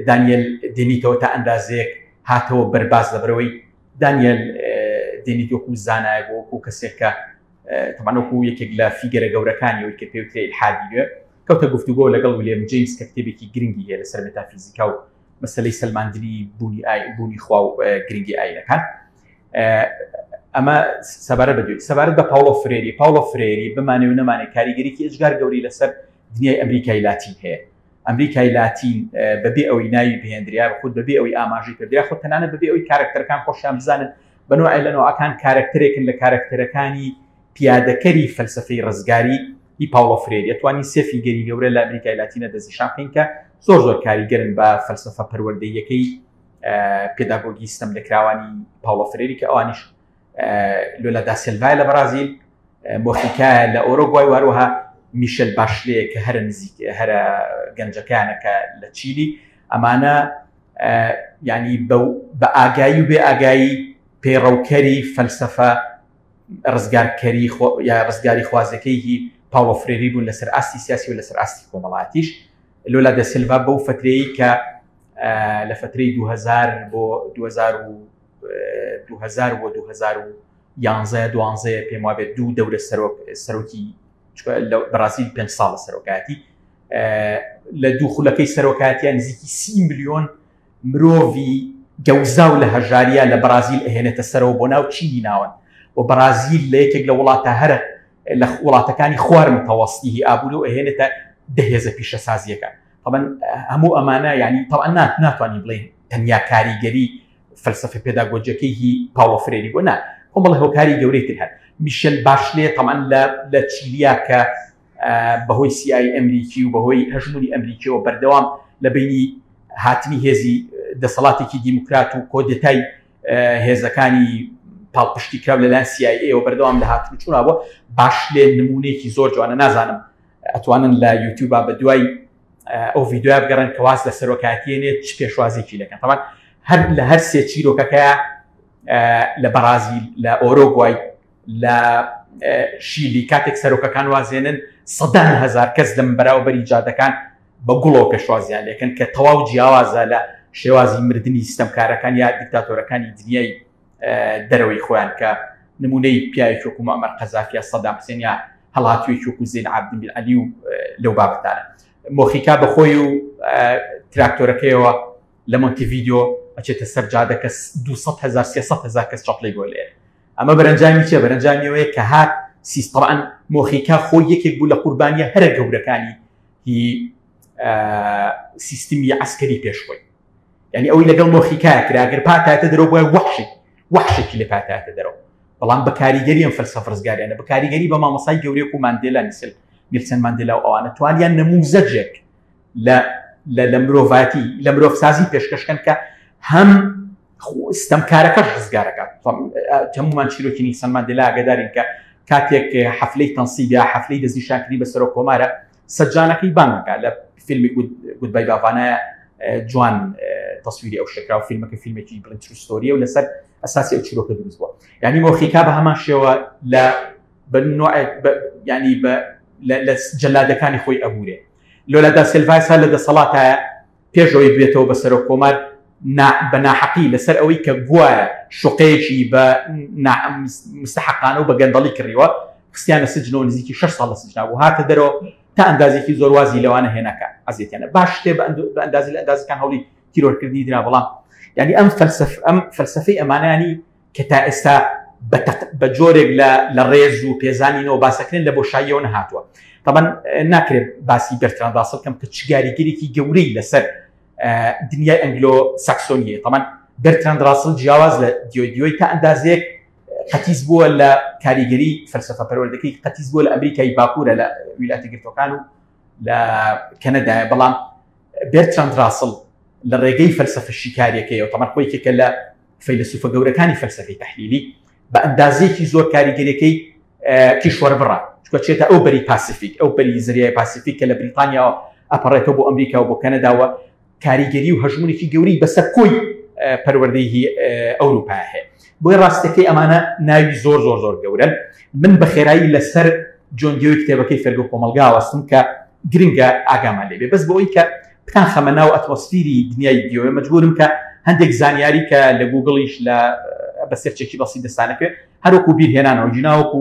دانیێل دێنیتەوە تا ئەندازەیەک هاتەوە بەرباز، لەبەرەوەی دانیێل دێنیت وەکو زانایە بۆ وەکو کەسێک کە تەبعەن وەکو یەکێک لە فیگەرە گەورەکانی ئەوەی کە پێوترێ ئیلحادی نوێ، کەوتە گفتوگۆ لەگەڵ ویلیام جەیمس کە کتێبێکی گرنگی هەیە لەسەر مێتافیزیکا و مەسەلەی سەلماندنی بوونی ئای بوونی خوا و گرنگی ئاینەکان. ئەمە سەبارەت بە دوێ سەبارەت بە پاوڵۆ فرێری، پاوڵۆ فرێری بمانێ و نەمانێ کاریگەریی ئێجگار گەورەی لەسەر دنیای ئەمریکای لاتین هەیە. ئەمریکای لاتین بەبێ ئەوەی ناوی بهێندرێ خود بەبێ ئەوەی ئاماژەی پێ بدرێ خود تەنانەت بەبێ ئەوەی کارەکتەرەکان خۆشیان بزانن بە نوعێ لە نوعەکان کارەکتەرێکن لە کارەکتەرەکانی پیادەکەری فەلسەفەی ڕزگاری ی پاوڵۆ فرێری. ئەتوانین سێ فیگەری گەورە لە ئەمریکای لاتینە دەستنیشان بکەین کە زۆر زۆر کاریگەرن بە فەلسەفە پەروەردەییەکەی پێداگۆگی ستەملێکراوانی پاوڵۆ فرێری کە ئەوانیش لۆلا داسێلڤای لە بەرازیل، مۆخیکایە لە ئۆرۆگوای و هەروەها میشل باشلێ کە هەرە نزیک هەرە گەنجەکانە کە لە چیلی. ئەمانە ینی بە ئاگایی و بێ ئاگایی پەیڕەوکەری فەلسەفە ڕزگارکەری یا ڕزگاری خوازەکەی هی پاوڵۆ فرێری بوون لەسەر ئاستی سیاسی و لەسەر ئاستی کۆمەڵاتیش. لۆلا دەسیلڤا بەو فترەیە کە لە فترەی 2000 بۆ 2000 بۆ 2011 12 پێم وابێت دوو دەورە سەرۆکی لە بەرازیل 5 ساڵە سەرۆکایەتی، لە دوو خولەکەی سەرۆکایەتیان نزیکی 30 ملیۆن مرۆڤی گەوزاو لە هەژاریە لە بەرازیل ئەهێنێتە سەرەوە بۆ ناو چینی ناوەند و بەرازیل لە یەکێک لە وڵاتە هەرە لە وڵاتەکانی خوار متەوەستیی ئابووری و ئەهێنێتە دەهێزە پیشەسازیەکە. طبعا هەموو ئەمانە یعنی طبعا ناتوانین بڵێین تەنیا کاریگەری فەلسەفە پێداگۆجیەکەی هی پاوڵۆ فرێری بووە، نا، کۆمەڵە هۆکاری گەورەی تر هەن. میشێل باشلێ طبعا لە چیلیا کە بەهۆی CIA ئەمریکی و بەهۆی هەژمونی ئەمریکیەوە بەردەوام لە بینی هاتنی هێزی دەسەڵاتێکی دیموکرات و کۆدێتای هێزەکانی پاڵپشتی کراو لەلایەن CIA ەوە بەردەوام لە هاتن و چوونا بووە. باشلێ نمونەیەکی زۆر جوانە، نازانم ئەتوانن لە یوتیوبا بە دوای ئەو ڤیدیۆیا بگەڕێن کە واز لە سەرۆکایەتیێنێت چ پێشوازێکی لەکەن. تەبعەن هەر لە هەر سێ چیرۆکەکەیە لە بەرازیل، لە ئۆرۆگوای، لە شیلی کاتێک سەرۆکەکان وازێنن سەدان هەزار کەس لەم بەراوبەری جادەکان بە گوڵەوە پێشوازیان لێکن کە تەواو جیاوازە لە شێوازی مردنی ستەمکارەکان یا دیکتاتۆرەکانی دنیای دەرەوەی خۆیان کە نمونەی پیاوێکی وەکو معمەر قەزافی یا سەدام حسێن یا هەڵاتوێکی وەکو زین عابدین بن عەلی و لەو بابەتانە. مۆخیکا بەخۆی و تراکتۆرەکەیەوە لە مۆنتیڤیدیۆ ئەچێتە سەر جادەکە، 200 هزار 300 هزار کەس چەپڵەی بۆ لێ. ئەمە بەرەنجامی چیە؟ بەرەنجامی ئەوەیە کە هات سیس طبعا مۆخیکا خۆی یەکێک بوو لە قوربانیە هەرە گەورەکانی هی سیستمی عسکەری پێش خۆی. یعنی ئەوەی لەگەڵ مۆخیکایە کرا گەر پاتایەتە دەرەوە بۆیە وەحشێک وەحشێکی لێ پاتایەتە دەرەوە. بەڵام بە کاریگەری ئەم فەلسەفە ڕزگاریانە، بە کاریگەری بە مامۆستای گەورەیەک و ماندێلا، نیسل نیلسن ماندێلا و ئەوانە توانیان نموزەجێک لە لە مرۆڤاتی لە مرۆڤسازی پێشکەشکەن کە هەم ستەمکارەکەش ڕزگارەکات. هەمومان چیرۆکی نیلسن ماندێلا ئاگادارین کە کاتێک حەفلەی تەنسیب یا حەفلەی دەستنیشانکردنی بە سەرۆک کۆمارە سەجانەکەی بانگەکە لە فیلمی گودبای باڤانایە جوان تەسویری ئەو شتەکرا و فیلمەکە فیلمێکی بڵین true story ە و لەسەر ئەساسی ئەو چیرۆکە دروست بووە. یعنی مۆخیکا بە هەمان شێوە لە بە نوعێک ینی بە لە جەلادەکانی خۆی ئەبورێ. لۆلا دا سێلڤایسا لە دەسەڵاتایە پێش ئەوەی بێتەوە بە سەرۆک کۆمار بە ناحەقی لەسەر ئەوەی کە گوایە شوقەیەکی بە مستحقانە و بە گەندەڵی کڕیوە خستیانە سجنەوە، نزیکی 6 ساڵ لە سجنا بوو، هاتە دەرەوە تا ئەندازێکی زۆر وازی لەوانە هێناکە ئەزیەتیانە باش شتێ بە ئەندازی لە ئەندازەکان هەوڵی تیرۆرکردنی درا. بەڵام یعنی ئەم فەلسەف ئەم فەلسەفەی ئەمانەیانی کە تا ئێستا بە جۆرێک لە ڕێز و پێزانینەوە باسەکرێن لە بۆشاییەوە نەهاتووە. طبعا ناکرێت باسی بەرتراند ڕاسڵ کەم کە چگاریگەرێکی گەورەی لەسەر دنیای ئەنگلۆ ساکسۆنیە. طبعا بەرتراند ڕاسڵ جیاواز لە دیۆی تا ئەندازێک قەتیس بووە لە کاریگەری فەلسەفە پەروەردەکەی، قەتیس بووە لە ئەمریکای باکوورە، لە ویلایەتە گرتوەکان و لە کەنەدایە. بەڵام بێرتراند ڕاسڵ لە ڕێگەی فەلسەفە شیکاریەکەیەوە، تەمان خۆی یەکێکە لە فەیلەسوفە گەورەکانی فەلسەفەی تەحلیلی، بە ئەندازەیەکی زۆر کاریگەریەکەی کیشوەربڕە، چونکە چێتە ئەو بەری پاسیفیک، ئەو بەری زەریای پاسیفیک کە لە بریتانیاوە ئەپەڕێتەوە بۆ ئەمریکا و بۆ کەنەداوە، کاریگەری و هەژمونێکی گەورەی بەسەر کۆی پەروەردەی ئەوروپا هەیە. بۆیە ڕاستەکەی ئەمانە ناوی زۆر زۆر زۆر گەورەن. من بە خێرایی لەسەر جۆن دیۆی کتێبەکەی فێرگە کۆمەڵگا وەستم کە گرنگە ئاگامان لێ بێ، بەس بۆ ئەوەی کە بتان خەمە ناو ئەتمۆسفیری دنیای دیۆ مەجبورم کە هەندێک زانیاری کە لە گوگڵیش لە بە search ێکی بەسی دەستانەکەوێت هەروەکو بیرهێنانەوە گینا وەکو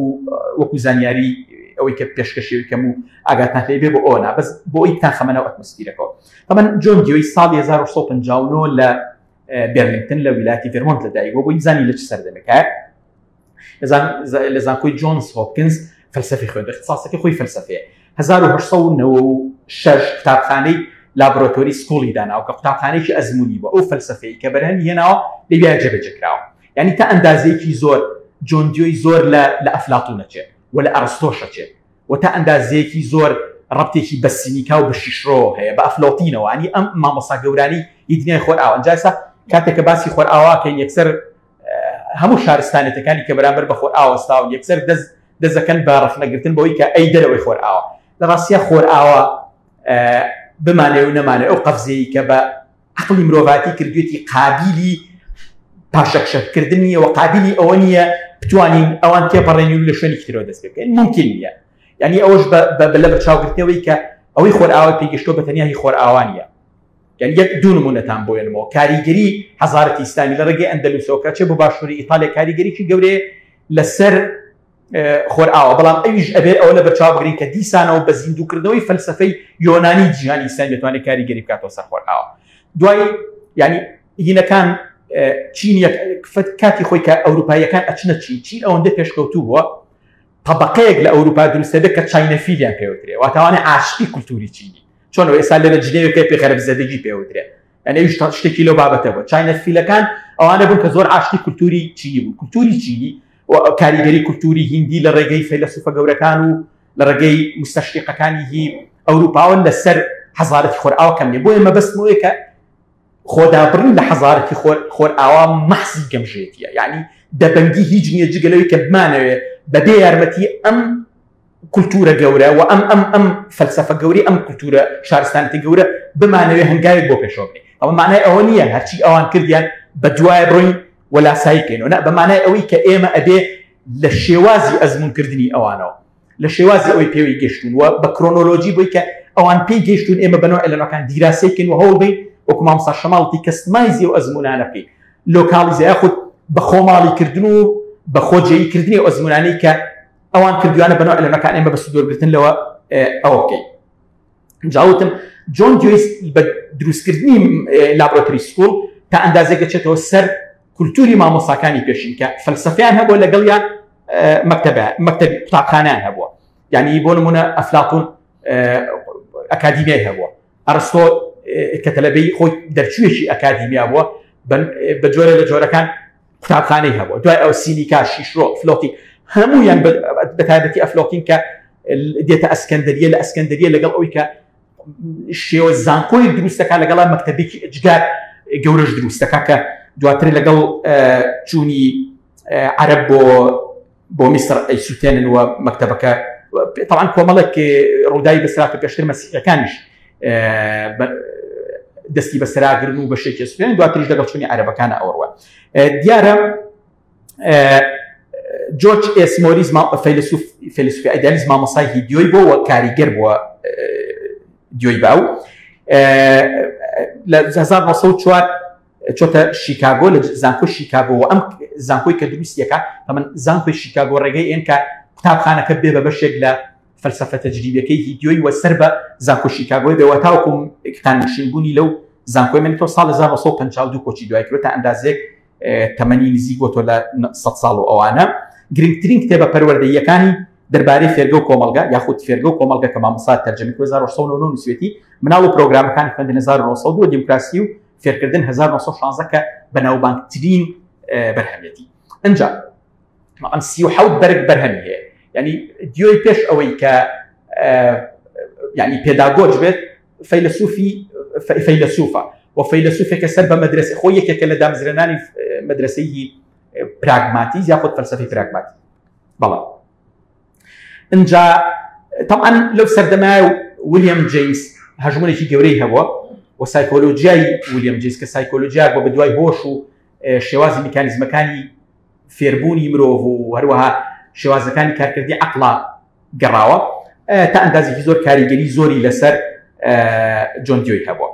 وەکو زانیاری ئەوەی کە پێشکەشی کەم و ئاگاتان لێ بێ بۆ ئەوە نا بەس بۆ ئەوی بتانخەمە ناو ئەتمۆسفیرەکەوە. تەبەن جۆن دیۆی ساڵی 1959 لە بێرلینگتن لە ویلاتی ڤێرمۆنت لەدایک بووە، بۆی بزانی لە چ سەردەمێکە. لە زانکۆی جۆنز هۆپکنز فەلسەفی خوێند، اختصاصەکەی خۆی فەلسەفەیە. 1896 قوتابخانەی laboratory school ی داناوە کە قوتابخانەیەکی ئەزموونی بووە، ئەو فەلسەفەی کە بەرهەمی هێناوە لەویا جێبەجێ کراوە. یعنی تا ئەندازەیەکی زۆر جۆن دیۆی زۆر لە ئەفلاتون ئەچێت و لە ئەرستۆش ئەچێت و تا ئەندازەیەکی زۆر ڕەبتێکی بە سینیکا و بە شیشرۆوە هەیە، بە ئەفلۆتینەوە، ینی ئەم مامۆستا گەورانی ی دنیای خۆرئاوا. ئینجا ئێستا کاتێک کە باسی خۆرئاواکەین یەکسەر هەموو شارستانێتەکانی کە بەرامبەر بە خۆرئاوا وەستاون یەکسەر دەست دەزەکەن بە ڕەخنەگرتن بەوەی کە ئەی دەرەوەی خۆرئاوا. لە ڕاستیە خۆرئاوا بمانێ و نەمانێ ئەو قەفزەی کە بە عەقڵی مرۆڤاتی کردوێتی قابیلی پاشەکشەکردن نییە و قابلی ئەوە نییە بتوانین ئەوان تێپەڕێنین و لە شوێنێکی ترەوە دەست پێ بکەین، ممکن نییە. یعنی ئەوەش بە لەبەرچاوگرتنەوەی کە ئەوەی خۆرئاوا پێگەشتووە بە تەنیا هی خۆرئاوا نییە. یعنی یەک دوو نمونەتان بۆ ێنمەوە، کاریگەری حەزارەتی ئیسلامی لە ڕێگەی ئەندەلوسەوە کە چێ بۆ باشووری ئیتالیا کاریگەریی گەورەیە لەسەر خۆرئاوا، بەڵام ئەویش ئەبێ ئەوە لەبەرچاو بگرین کە دیسانەوە بە زیندووکردنەوەی فەلسەفەی یۆنانی جیهانی ئیسلامی دەتوانێت کاریگەری بکاتەوە سەر خۆرئاوا. دوای یعنی هینەکان چین کاتی خۆی کە ئەوروپاییەکان ئەچنە چین، چین ئەوەندە پێشکەوتوو بووە طبقەیەک لە ئەوروپا دروستە بێت کە Chinophile یان پێوترێ، واتەوانێ عاشقی کولتوری چینی. چۆن ئێستا لێرە جنێوێکە پێ غەربزەدەگی پێوترێ، یعنی ئەویش شتێکی لەو بابەتە بوو. Chinophile ەکان ئەوانە بوون کە زۆر عاشقی کولتوری چینی بوون. کولتوری چینی و کاریگەری کولتوری هیندی لە ڕێگەی فەیلەسوفە گەورەکان و لە ڕێگەی مستەشریقەکانی هی ئەوروپاوە لەسەر حەزارەتی خۆرئاوا کەم نییە. بۆیە مەبەستم ئەوەیە کە خۆدابڕین لە حەزارەتی خۆرئاوا مەحزی گەمژێتیە، یعنی دەبەنگی هیچ نییە جگە لەوەی کە بمانەوێ بەبێ یارمەتی ئەم کولتورە گەورە و ئەم ئەم ئەم فەلسەفە گەوری ئەم کولتورە شارستانەتی گەورە بمانەوێ هەنگاوێک بۆ پێشەوە بنێین. ئەوە معنای ئەوە نییە هەرچی ئەوان کردیان بە دوای بڕۆین و لاسایی بکەینەوە، نا، بە معنای ئەوەی کە ئێمە ئەبێ لە شێوازی ئەزمونکردنی ئەوانەوە، لە شێوازی ئەوەی پێوەی گەشتون و بە کرۆنۆلۆژی بۆی کە ئەوان پێی گەیشتون ئێمە بە نەوعێ لە نەوعەکان دیراسەی بکەین و هەوڵ بین وەکو مامۆستا شەماڵ وتی customize ی ئەو ئەزمونانە بکەین، localize یاخود بە خۆماڵیکردن و بە خۆجێیکردنی ئەو ئەزمونانەی کە ئەوان کردویانە بە نەوعێ لە نەوعەکان ئێمە بە سوودوەرگرتن لەوە ئەوە بکەین. جاوتم جۆن دیۆیس بە دروستکردنی laboratory school تا ئەندازێک دەچێتەوە سەر کولتوری مامۆساکانی پێشین کە فەلسەفیان هەبووە لەگەڵیان مەکتەبە مەکتەبی قوتابخانەیان هەبووە. یعنی بۆ نمونە ئەفلاتون ئەکادیمیای هەبووە، ئەرستۆ کە تەلەبەی خۆی دەرچوویەکی ئەکادیمیا بووە بە جۆرە لە جۆرەکان قوتابخانەی هەبووە. دوای ئەو سینیکا، شیشرۆ، ئەفلۆتین هەمویان بە تایبەتی ئەفلۆتین کە دێتە ئەسکەندەریە، لە ئەسکەندەریە لەگەڵ ئەوی کە شێوە زانکۆی دروستەکە لەگەڵا مەکتەبێکی ئەجگار گەورەش دروستەکە کە دواتر لەگەڵ چوونی عەرەب بۆ میسر ئەیسووتێنن و مەکتەبەکە طبعا کۆمەڵێک ڕووداوی بەسرات و پێشتر مەسیحەکانیش دەستی بەسەراگرن و بە شێکی سوێن دواتریش لەگەڵ چوونی عەرەبەکانە ئەوڕوە. دیارە جۆرج ئێس مۆریس فەیلسوفی ئایدیالیزم مامۆستای هی دیۆی بووە و کاریگەر بووە دیۆی باو. لە 1904 چۆتە شیکاگۆ لە زانکۆی شیکاگۆ و ئەم زانکۆی کە دروستیەکە ئەمن زانکۆی شیکاگۆ ڕێگەی ئێن کە قوتابخانەکە بێ بە بەشێک لە فەلسەفە تەجریبیەکەی هیدیۆی وە سەر بە زانکۆی شیکاگۆی بێ وە تاوەکو خانەنشینبوونی لەو زانکۆی من تۆ ساڵ 1952 کۆچی دوای کرد تا ئەندازێک تەمەنی نزیک بۆ تۆ لە 100 ساڵ و ئەوانە. گرنگترین کتێبە پەروەردەییەکانی دەربارەی فێرگە و کۆمەڵگە یاخود فێرگە و کۆمەڵگە کە مامۆستا تەرجەمی کرد 1999 نووسیوێتی، مناڵ و پرۆگرامەکانی خوێندن 1902، دیموکراسی و فێرکردن 1916 کە بەناوبانگترین بەرهەمێتی. ئەنجا ئەم 37 بەرگ بەرهەمی هەیە. یعنی دیۆی پێش ئەوەی کە یعنی پێداگۆج بێت فەیلەسوفی فەیلەسوفە و فەیلەسوفێکە سەر بە مەدرسە خۆی یەکێکە لە دامزرێنانی مەدرسەی پراگماتیز یاخود فەلسەفەی پراگماتی. بەڵام ئینجا طبعا لەو سەردەمایە ویلیام جەیمس هەژمونێکی گەورەی هەبووە و سایکۆلۆژیای ویلیام جەیمس کە سایکۆلۆژیا بۆ بەدوای هۆش و شێوازی میکانیزمەکانی فێربوونی مرۆڤ و هەروەها شێوازەکانی کارکردنی عەقڵا گەڕاوە تا ئەندازێکی زۆر کاریگەری زۆری لەسەر جۆن دیۆی هەبووە.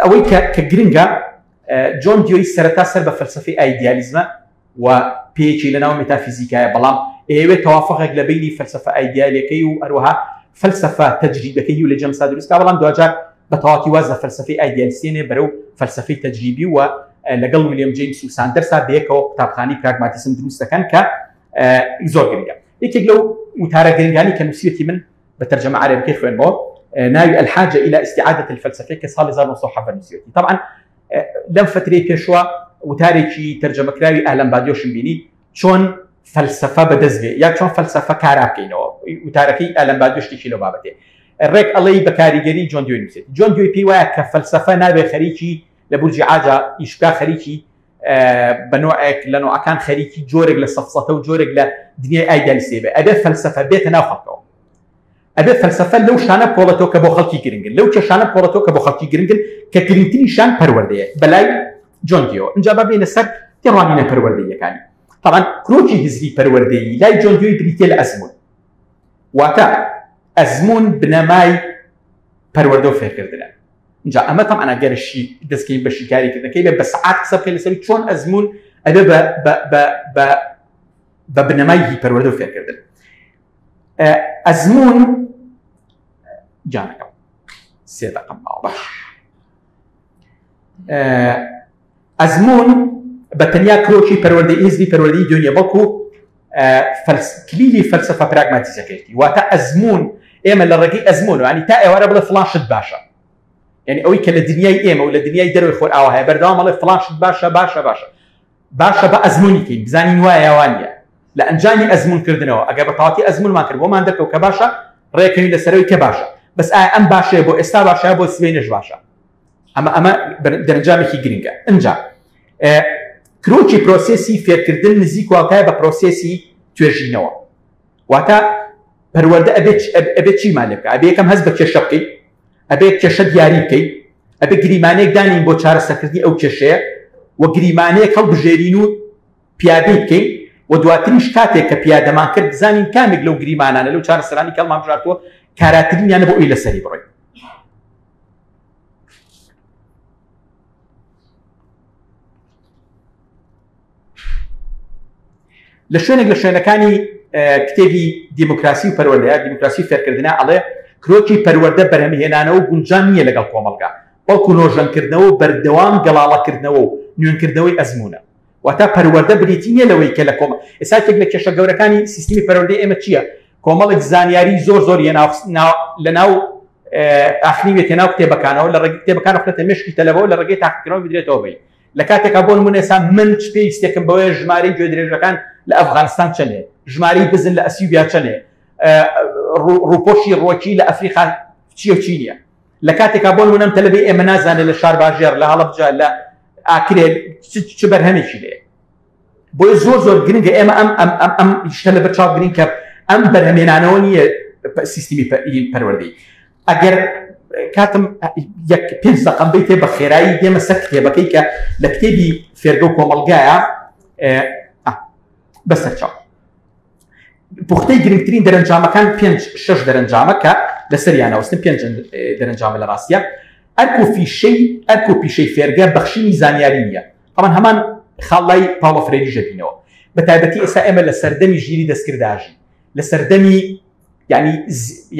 ئەوەی کە گرنگە جۆن دیۆی سەرەتا سەر بە فەلسەفەی ئایدیالیزمە و پێیەکی لەناو مێتافیزیکایە، بەڵام ئەیەوێت تەوافقێک لە بەینی فەلسەفە ئایدیالەکەی و هەروەها فەلسەفە تەجریبەکەی و لە جەمسا دروست کا، بەڵام دواجار بە تەواوەتی واز لە فەلسەفەی ئایدیالیستێنێ بەرەو فەلسەفەی تەجریبی و لەگەڵ ویلیام جەیمس و ساندەرسا بەیەکەوە قوتابخانەی پراگماتیسم دروست دەکەن کە زۆر گرنگە. یەکێک لەو وتارە گرنگانی کە نووسیویەتی من بە تەرجەمە عەرەبیەکەی خوێنمەوە ناوی الحاجة إلى استعادة الفلسفة کە ساڵی 1970 نووسیویەتی. طبعا لەم فترەی پێشوە وتارێکی تەرجەمەکراوی ئالەم بادیۆشم بینی چۆن فەلسەفە بەدەست بێ یا چۆن فەلسەفە کارا بکەینەوە، وتارەکەی ئالەم بادیۆ شتێکی لەو بابەتێ ڕێک ئەڵێی بە کاریگەری جۆن دیۆی نووسێت. جۆن دیۆی پێی وایە کە فەلسەفە نابێ خەریکی لە بورجی عاجا ئیش بکا، خەریکی بە نوعێک لە نوعەکان خەریکی جۆرێک لە سەفسەتە و جۆرێک لە دنیای ئایدیالیستی بێ، ئەبێ فەلسەفە بێتە ناو خەڵکەوە، ئەبێ فەلسەفە لەو شتانە بکۆڵێتەوە کە بۆ خەڵکی گرنگن، لەو کێشانە بکۆڵێتەوە کە بۆ خەڵکی گرنگن، کە گرنگترین شان پەروەردەیە بەلای جۆن دیۆ. ئینجا با بێینە سەر تێڕوانینە پەروەردەییەکانی. تەبعەن کرۆکی هزری پەروەردەیی لای جۆن دیۆی بریتییە لە ئەزموون، واتە ئەزموون بنەمای پەروەردە و فێرکردنە. اینجا ئەمە تەبعەن ئەگەر شی دەستکەین بە شیکاریکردنەکەی بێ بە سەعات قسە بکەین لەسەر چۆن ئەزموون ئەبێ بە بە بە بە بە بنەمای هی پەروەردە و فێرکردن. ئەزموون گیانەکەم سێ دەقەم ماوە باش. ئەزموون بە تەنیا کرۆکی پەروەردەی هزری پەروەردەی دنیا بەڵکو کلیلی فەلسەفە پراگماتیزەکەیەتی. واتە ئەزموون ئێمە لە ڕێگەی ئەزموون ینی تا ئێوارە بڵێ فڵان شت باشە، یعنی ئەوەی کە لە دنیای ئێمە و لە دنیای دەرەوەی خۆرئاوا هەیە بەردەوام ئەڵێ فڵان شت باشە باشە باشە باشە، بە ئەزموونی کەین بزانین وایە یا وانییە. لە ئەنجامی ئەزموونکردنەوە ئەگەر بە تەواوەتی ئەزموونمان کرد بۆمان دەرکەوت کە باشە، ڕێکەوین لەسەرەوەی کە باشە. بەس ئایا ئەم باشەیە بۆ ئێستا باشە یا بۆ سبەینێش باشە؟ ئەمە ئەمە دەرەنجامێکی گرنگە. ئینجا کرۆکی پرۆسێسی فێرکردن نزیک واتایە بە پرۆسێسی توێژینەوە. واتە پەروەردە ئەبێت چیمان لێ بکە؟ ئەبێ یەکەم هەست بە کێشە بکەیت، ئەبێ کێشە دیاری بکەیت، ئەبێ گریمانەیەک دانین بۆ چارەسەرکردنی ئەو کێشەیە و گریمانەیەک هەڵبژێرین و پیادەی بکەین و دواتریش کاتێک کە پیادەمان کرد بزانین کامێک لەو گریمانانە لەو چارەسەرانی کەڵمان بژارتووە کاراترینیانە بۆ ئەوی لەسەری بڕۆین. لە شوێنێک لە شوێنەکانی کتێبی دیموکراسی و پەروەردەیە، دیموکراسی فێرکردنە، ئەڵێ کرۆکی پەروەردە بەرهەمهێنانەوە و گونجان نییە لەگەڵ کۆمەڵگا، بەڵکو نۆژەنکردنەوە و بەردەوام گەڵاڵەکردنەوە و نوێنکردنەوەی ئەزموونە. واتە پەروەردە بریتی نییە لەوەی کە لە کۆمە ئێستا یەکێک لە کێشە گەورەکانی سیستمی پەروەردەی ئێمە چییە؟ کۆمەڵێک زانیاری زۆر زۆر لەناو ئاخنیوێتە ناو کتێبەکانەوە، لە ڕێگەی کتێبەکانەوە خرێتە مێشکی تەلەبەوە، لە ڕێگەی تاقیکردنەوە بدرێتەوە بەی. لە کاتێکا بۆ نمونە ئێستا من چ پێویستێکم بەوەیە ژمارەی گوێدرێژەکان لە ئەفغانستان چەندێ، ژمارەی بزن لە ئەسیوبیا چەندێ، ڕووپۆشی ڕووەکی لە ئەفریقا چییە چی نییە. لە کاتێکا بۆ نمونە ئەم تەلەبەی ئێمە نازانێت لە شارباژێڕ، لە هەڵەبجە، لە ئاکرێ چ بەرهەمێکی لێ. بۆیە زۆر زۆر گرنگە ئێمە ئەم ئەم ئەم ئەم شتە لەبەر چاو بگرین کە ئەم بەرهەمێنانەوە نییە سیستمی پەروەردەی. ئەگەر کاتم یەک پێنج دەقەم بیتێ بە خێرایی دێمە سەر کتێبەکەی کە لە کتێبی فێرگە و کۆمەڵگایە بەسەر چاو. پوختەی گرنگترین دەرەنجامەکان پێنج شەش دەرەنجامە کە لەسەریانەوەستن، پێنج دەرەنجامە لە ڕاستیە. ئەرک و فیشەی ئەرک و پیشەی فێرگە بەخشینی زانیاری نییە. طبعا هەمان خاڵ لای پاوڵۆ فرێریش دەبینەوە. بە تایبەتی ئێستا ئێمە لە سەردەمی ژیری دەستکرداژین، لە سەردەمی یعنی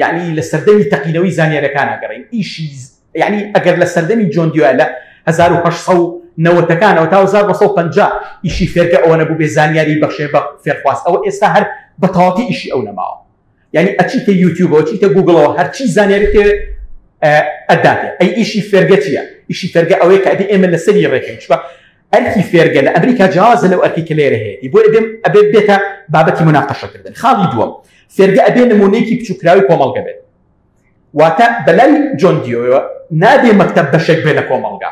یعنی لە سەردەمی تەقینەوەی زانیاریەکان ئەگەڕین. ئیشی یعنی ئەگەر لە سەردەمی جۆن دیۆ لە 1890ەکانەوە تا 1950 ئیشی فێرگە ئەوە نەبوو بێ زانیاری بەخشێ بە فێرخواز، ئەوە ئێستا هەر بە تەواوەتی ئیشی ئەو نەماوە. یعنی ئەچیتە یوتیوبەوە، چیتە گوگڵەوە، هەرچی زانیاری تێ ئەداتێ. ئەی ئیشی فێرگە چییە؟ ئیشی فێرگە ئەوەیە کە ئەبێ ئێمە لەسەری ڕێکەین. چونکە ئەرکی فێرگە لە ئەمریکا جیاوازە لەو ئەرکی کە لێرە هەیەتی، بۆیە ئەبێ بێتە بابەتی مناقەشەکردن. خاڵی دووەم، فێرگە ئەبێ نمونەیەکی بچووکراوی کۆمەڵگە بێت. واتە بەلای جۆن دیۆیەوە نابێ مەکتەب بەشێک بێ لە کۆمەڵگا،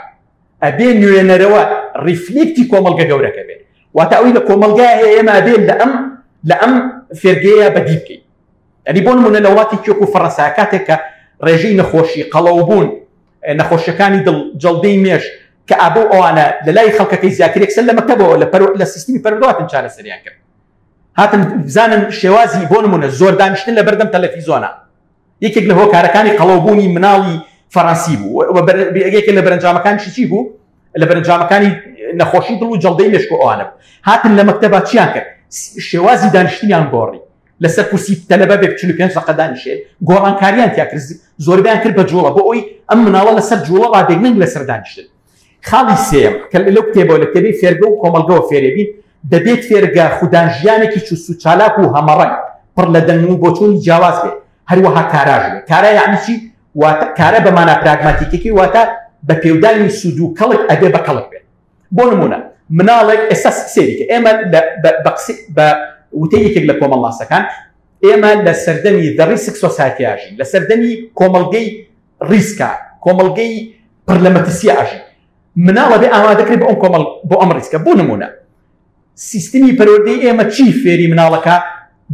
ئەبێ نوێنەرەوە reflect ی کۆمەڵگە گەورەکە بێت. واتە ئەوەی لە کۆمەڵگا هەیە ئێمە ئەبێ لە ئەم فێرگەیە بەدی بکەین. یعنی بۆ نمونە لە وڵاتی وەکو فەڕەنسا کاتێک کە ڕێژەی نەخۆشی قەڵەوبوون، نەخۆشیەکانی دڵ، جەڵدەی مێش کە ئابە و ئەوانە لە لای خەڵکەکەی زیاتر یەکسەر لە مەکتەبەوە لە سیستمی پەروەردەوە چارەسەریان کرد. هاتن بزانن شێوازی بۆ نمونە زۆر دانیشتن لە بەردەم تەلەفیزۆنە یەکێک لە هۆکارەکانی قەڵەوبوونی مناڵی فەڕەنسی بوو. یەکێک لە بەرەنجامەکانی چی بوو؟ لە بەرەنجامەکانی نەخۆشی دڵ و جەڵدەی مێشک و ئەوانە بوو. هاتن لە مەکتەبا چیان کرد؟ شێوازی دانیشتنیان گۆڕی. لەسەر کورسی تەلەبە بێ 45 دقە دانیشێ، گۆڕانکاریان تیا کرد، زۆربەیان کرد بە جوڵە بۆ ئەوەی ئەم مناڵە لەسەر جوڵە ڕابێت نەک لەسەر دانیشتن. خاڵی سێیەم کە لەو کتێبەوە لە کتێبی فێرگە و کۆمەڵگەوە فێرێبین، دەبێت فێرگە خودان ژیانێکی چوست و چالاک و هەمەڕەنگ، پڕ لە دەنگ و بۆچوونی جیاواز بێ، هەروەها کاراش بێ. کارا یەعنی چی؟ واتە کارا بە مانا پراگماتیکیەکەی واتە بە پێودانی سوود و کەڵک ئەبێ بە کەڵک بێت. بۆ نموونە مناڵێک ئێستا سەیری کە ئێمە بە قسەی بە وتەی یەکێک لە کۆمەڵناسەکان ئێمە لە سەردەمی The Risk Society ئاژین، لە سەردەمی کۆمەڵگەی ڕیسکا، کۆمەڵگەی پڕ لە مەترسی ئاژین. مناڵ ئەبێ ئامادەکرێت بۆ ئەم کۆمەڵ بۆ ئەم ڕیسکە. بۆ نموونە سیستمی پەروەردەی ئێمە چی فێری مناڵەکە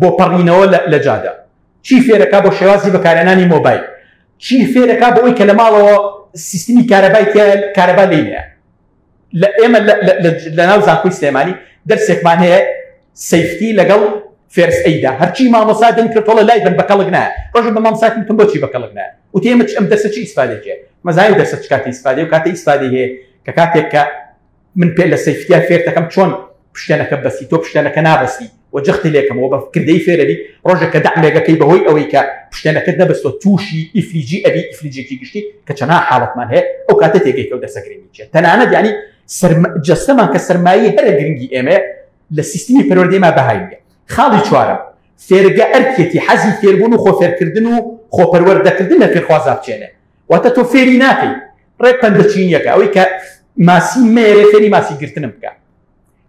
بۆ پەڕینەوە لە جادە، چی فێرەکا بۆ شێوازی بەکارهێنانی مۆبایل، چی فێرەکا بۆ ئەوەی کە لە ماڵەوە سیستمی کارەبای تیا کارەبا لێی نەیە. لە ئێمە لە ناو زانکۆی سلێمانی دەرسێکمان هەیە safety لەگەڵ first aid ە، هەرچی مامۆستا دەنگ کرد تۆڵە لای بن بە کەڵک نایە. ڕۆژێک بە مامۆستاکم وتم بۆچی بە کەڵک نایە؟ وتی ئێمە ئەم دەرسە چی ئیسفادەیەکی هەیە؟ مەزانی دەرسە چ کاتێ ئیسفادەیە و کاتێ ئیسفادەی هەیە کە کاتێک کە من پێ لە safety یا فێر دەکەم چۆن پشتێنەکە بەستی، تۆ پشتێنەکە نابەستی و جەختی لێکەمەوە بە کردەی فێرەبی. ڕۆژێک کە دەعمێکەکەی بەهۆی ئەوەی کە پشتێنەکەت نەبەستوە تووشی ئیفلیجی ئەبی، ئیفلیجێکی گشتی کە چەندان حاڵەتمان هەیە، ئەو کاتە تێگەی کە ئەو دەرسە گرنگی چیە. تەنانەت یعنی جەستەمان کە سەرمایەی هەرە گرنگی ئێمەیە لە سیستمی پەروەردەیما بەهای نییە. خاڵی چوارەم، فێرگە ئەرکێتی حەزی فێربوون و خۆفێرکردن و خۆپەروەردەکردن لە فێرخوازا بچێنێ. واتە تۆ فێری ناکەی، ڕێک پەندە چینیەکە ئەوەی کە ماسی مەیەوێ فێری ماسی گرتنم بکە.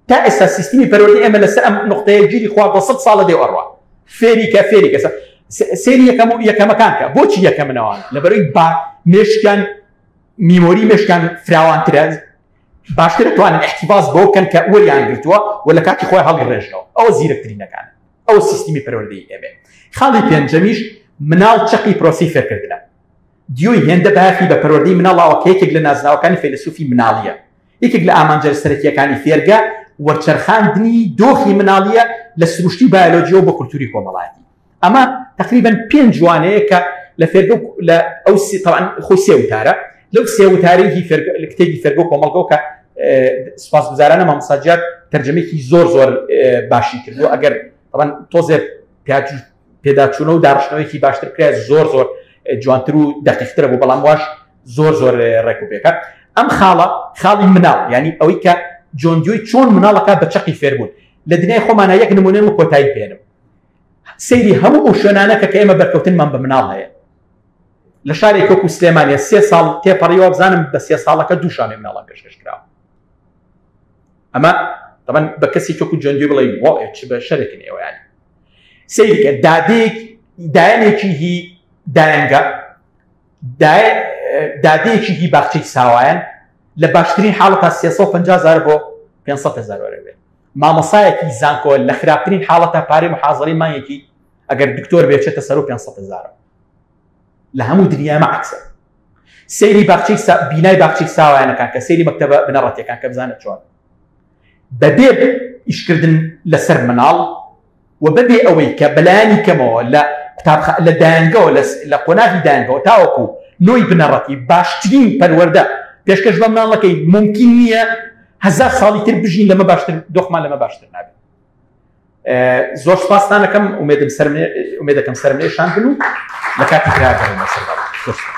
تا ئێستا سیستمی پەروەردەی ئێمە لەسەر ئەم نقطەیە گیری خواردە 100 ساڵە دێ ئەڕوا. فێری کە فێری کەسە سێری یەکەم و یەکەمەکان کە بۆچی یەکەمنەوان؟ لەبەرەوەی با مێشکیان میمۆری مێشکیان فراوانترە، باشتر توانن احتفاظ بەوە بکەن کە وەریان گرتووە و لە کاتی خۆی هەڵیڕێژنەوە. ئەوە زیرەکترینەکانە، ئەوە سیستمی پەروەردەی ئێمە. خاڵی پێنجەمیش مناڵ چەقی پرۆسەی فێرکردنە. دیۆی هێندە بایەخی بە پەروەردەی مناڵ ڵاوە کە یەکێک لە نازناوەکانی فەیلەسوفی مناڵییە. یەکێک لە ئامانجە سەرەکییەکانی فێرگە وەرچەرخاندنی دۆخی مناڵییە لە سروشتی و بایۆلۆجییەوە بۆ کولتوری کۆمەڵایەتی. ئەمە تەقریبەن پێنج وانەیە کە لە فێرگە و لە ئەو سێ تەبعەن خۆی سێ وتارە، لەو سێ وتارەی هی فێرگە لە کتێبی فێرگە و کۆمەڵگەوە کە سوپاسگوزارانە مامۆستا جیاد تەرجەمەیەکی زۆر زۆر باشی کردووە. ئەگەر تەبعەن تۆزێک پێداچوونە و داڕشتنەوەیەکی باشتر بکرێت زۆر زۆر جوانتر و دەقیقترە بوو، بەڵام واش زۆر زۆر ڕێک و پێکە. ئەم خاڵە خاڵی مناڵ، یعنی ئەوەی کە جۆن دیۆی چۆن مناڵەکە بە چەقی فێربوون لە دنیای خۆمانە. یەک نمونەم و کۆتایی پێنم، سەیری هەموو ئەو شوێنانە کە ئێمە بەرکەوتنمان بە مناڵ هەیە لە شارێک وەکو سلێمانیە 3 ساڵ تێپەڕیوە، بزانم بە 3 ساڵەکە 2 شانۆی مناڵان پێشکەش کراوە. ئەمە طبعا بە کەسی وەکو جۆن دیۆی بڵێ وا چ بە شەرێکن ئێوە. یعنی سەیری کە دادێک دایەنێکی هی دایەنگە دادەیەکی هی باخچەی ساوایان لە باشترین حاڵەتا 350 هزار بۆ 500 هزار وەرەگرێت. مامۆسایەکی زانکۆ لە خراپترین حاڵەتا پارەی محازەرەی مانگێکی ئەگەر دکتۆر بێچێتە سەر و 500 هزار. لە هەموو دنیا مەعکسە. سەیری باخچەی بینای باخچەی ساوایانەکان کە سەیری مەکتەبە بنەڕەتیەکان کە بزانە چۆن بەبێ ئیشکردن لەسەر مناڵ و بەبێ ئەوەی کە بەلایەنی کەمەوە لە قوتابخە لە دایەنگەوە لە قۆناغی دایەنگەوە تاوەکو نۆی بنەڕەتی باشترین پەروەردە پێشکەش بە مناڵەکەی ممکن نییە هەزار ساڵی تر بژین لەمە باشتر دۆخمان لەمە باشتر نابێت. زۆر سپاستان ئەکەم، ئومێدم سەرم ئومێدەکەم سەرم لێشان بن و لە کاتی ترا گەڕێمەوە سەر بابەت. زۆر سپاس.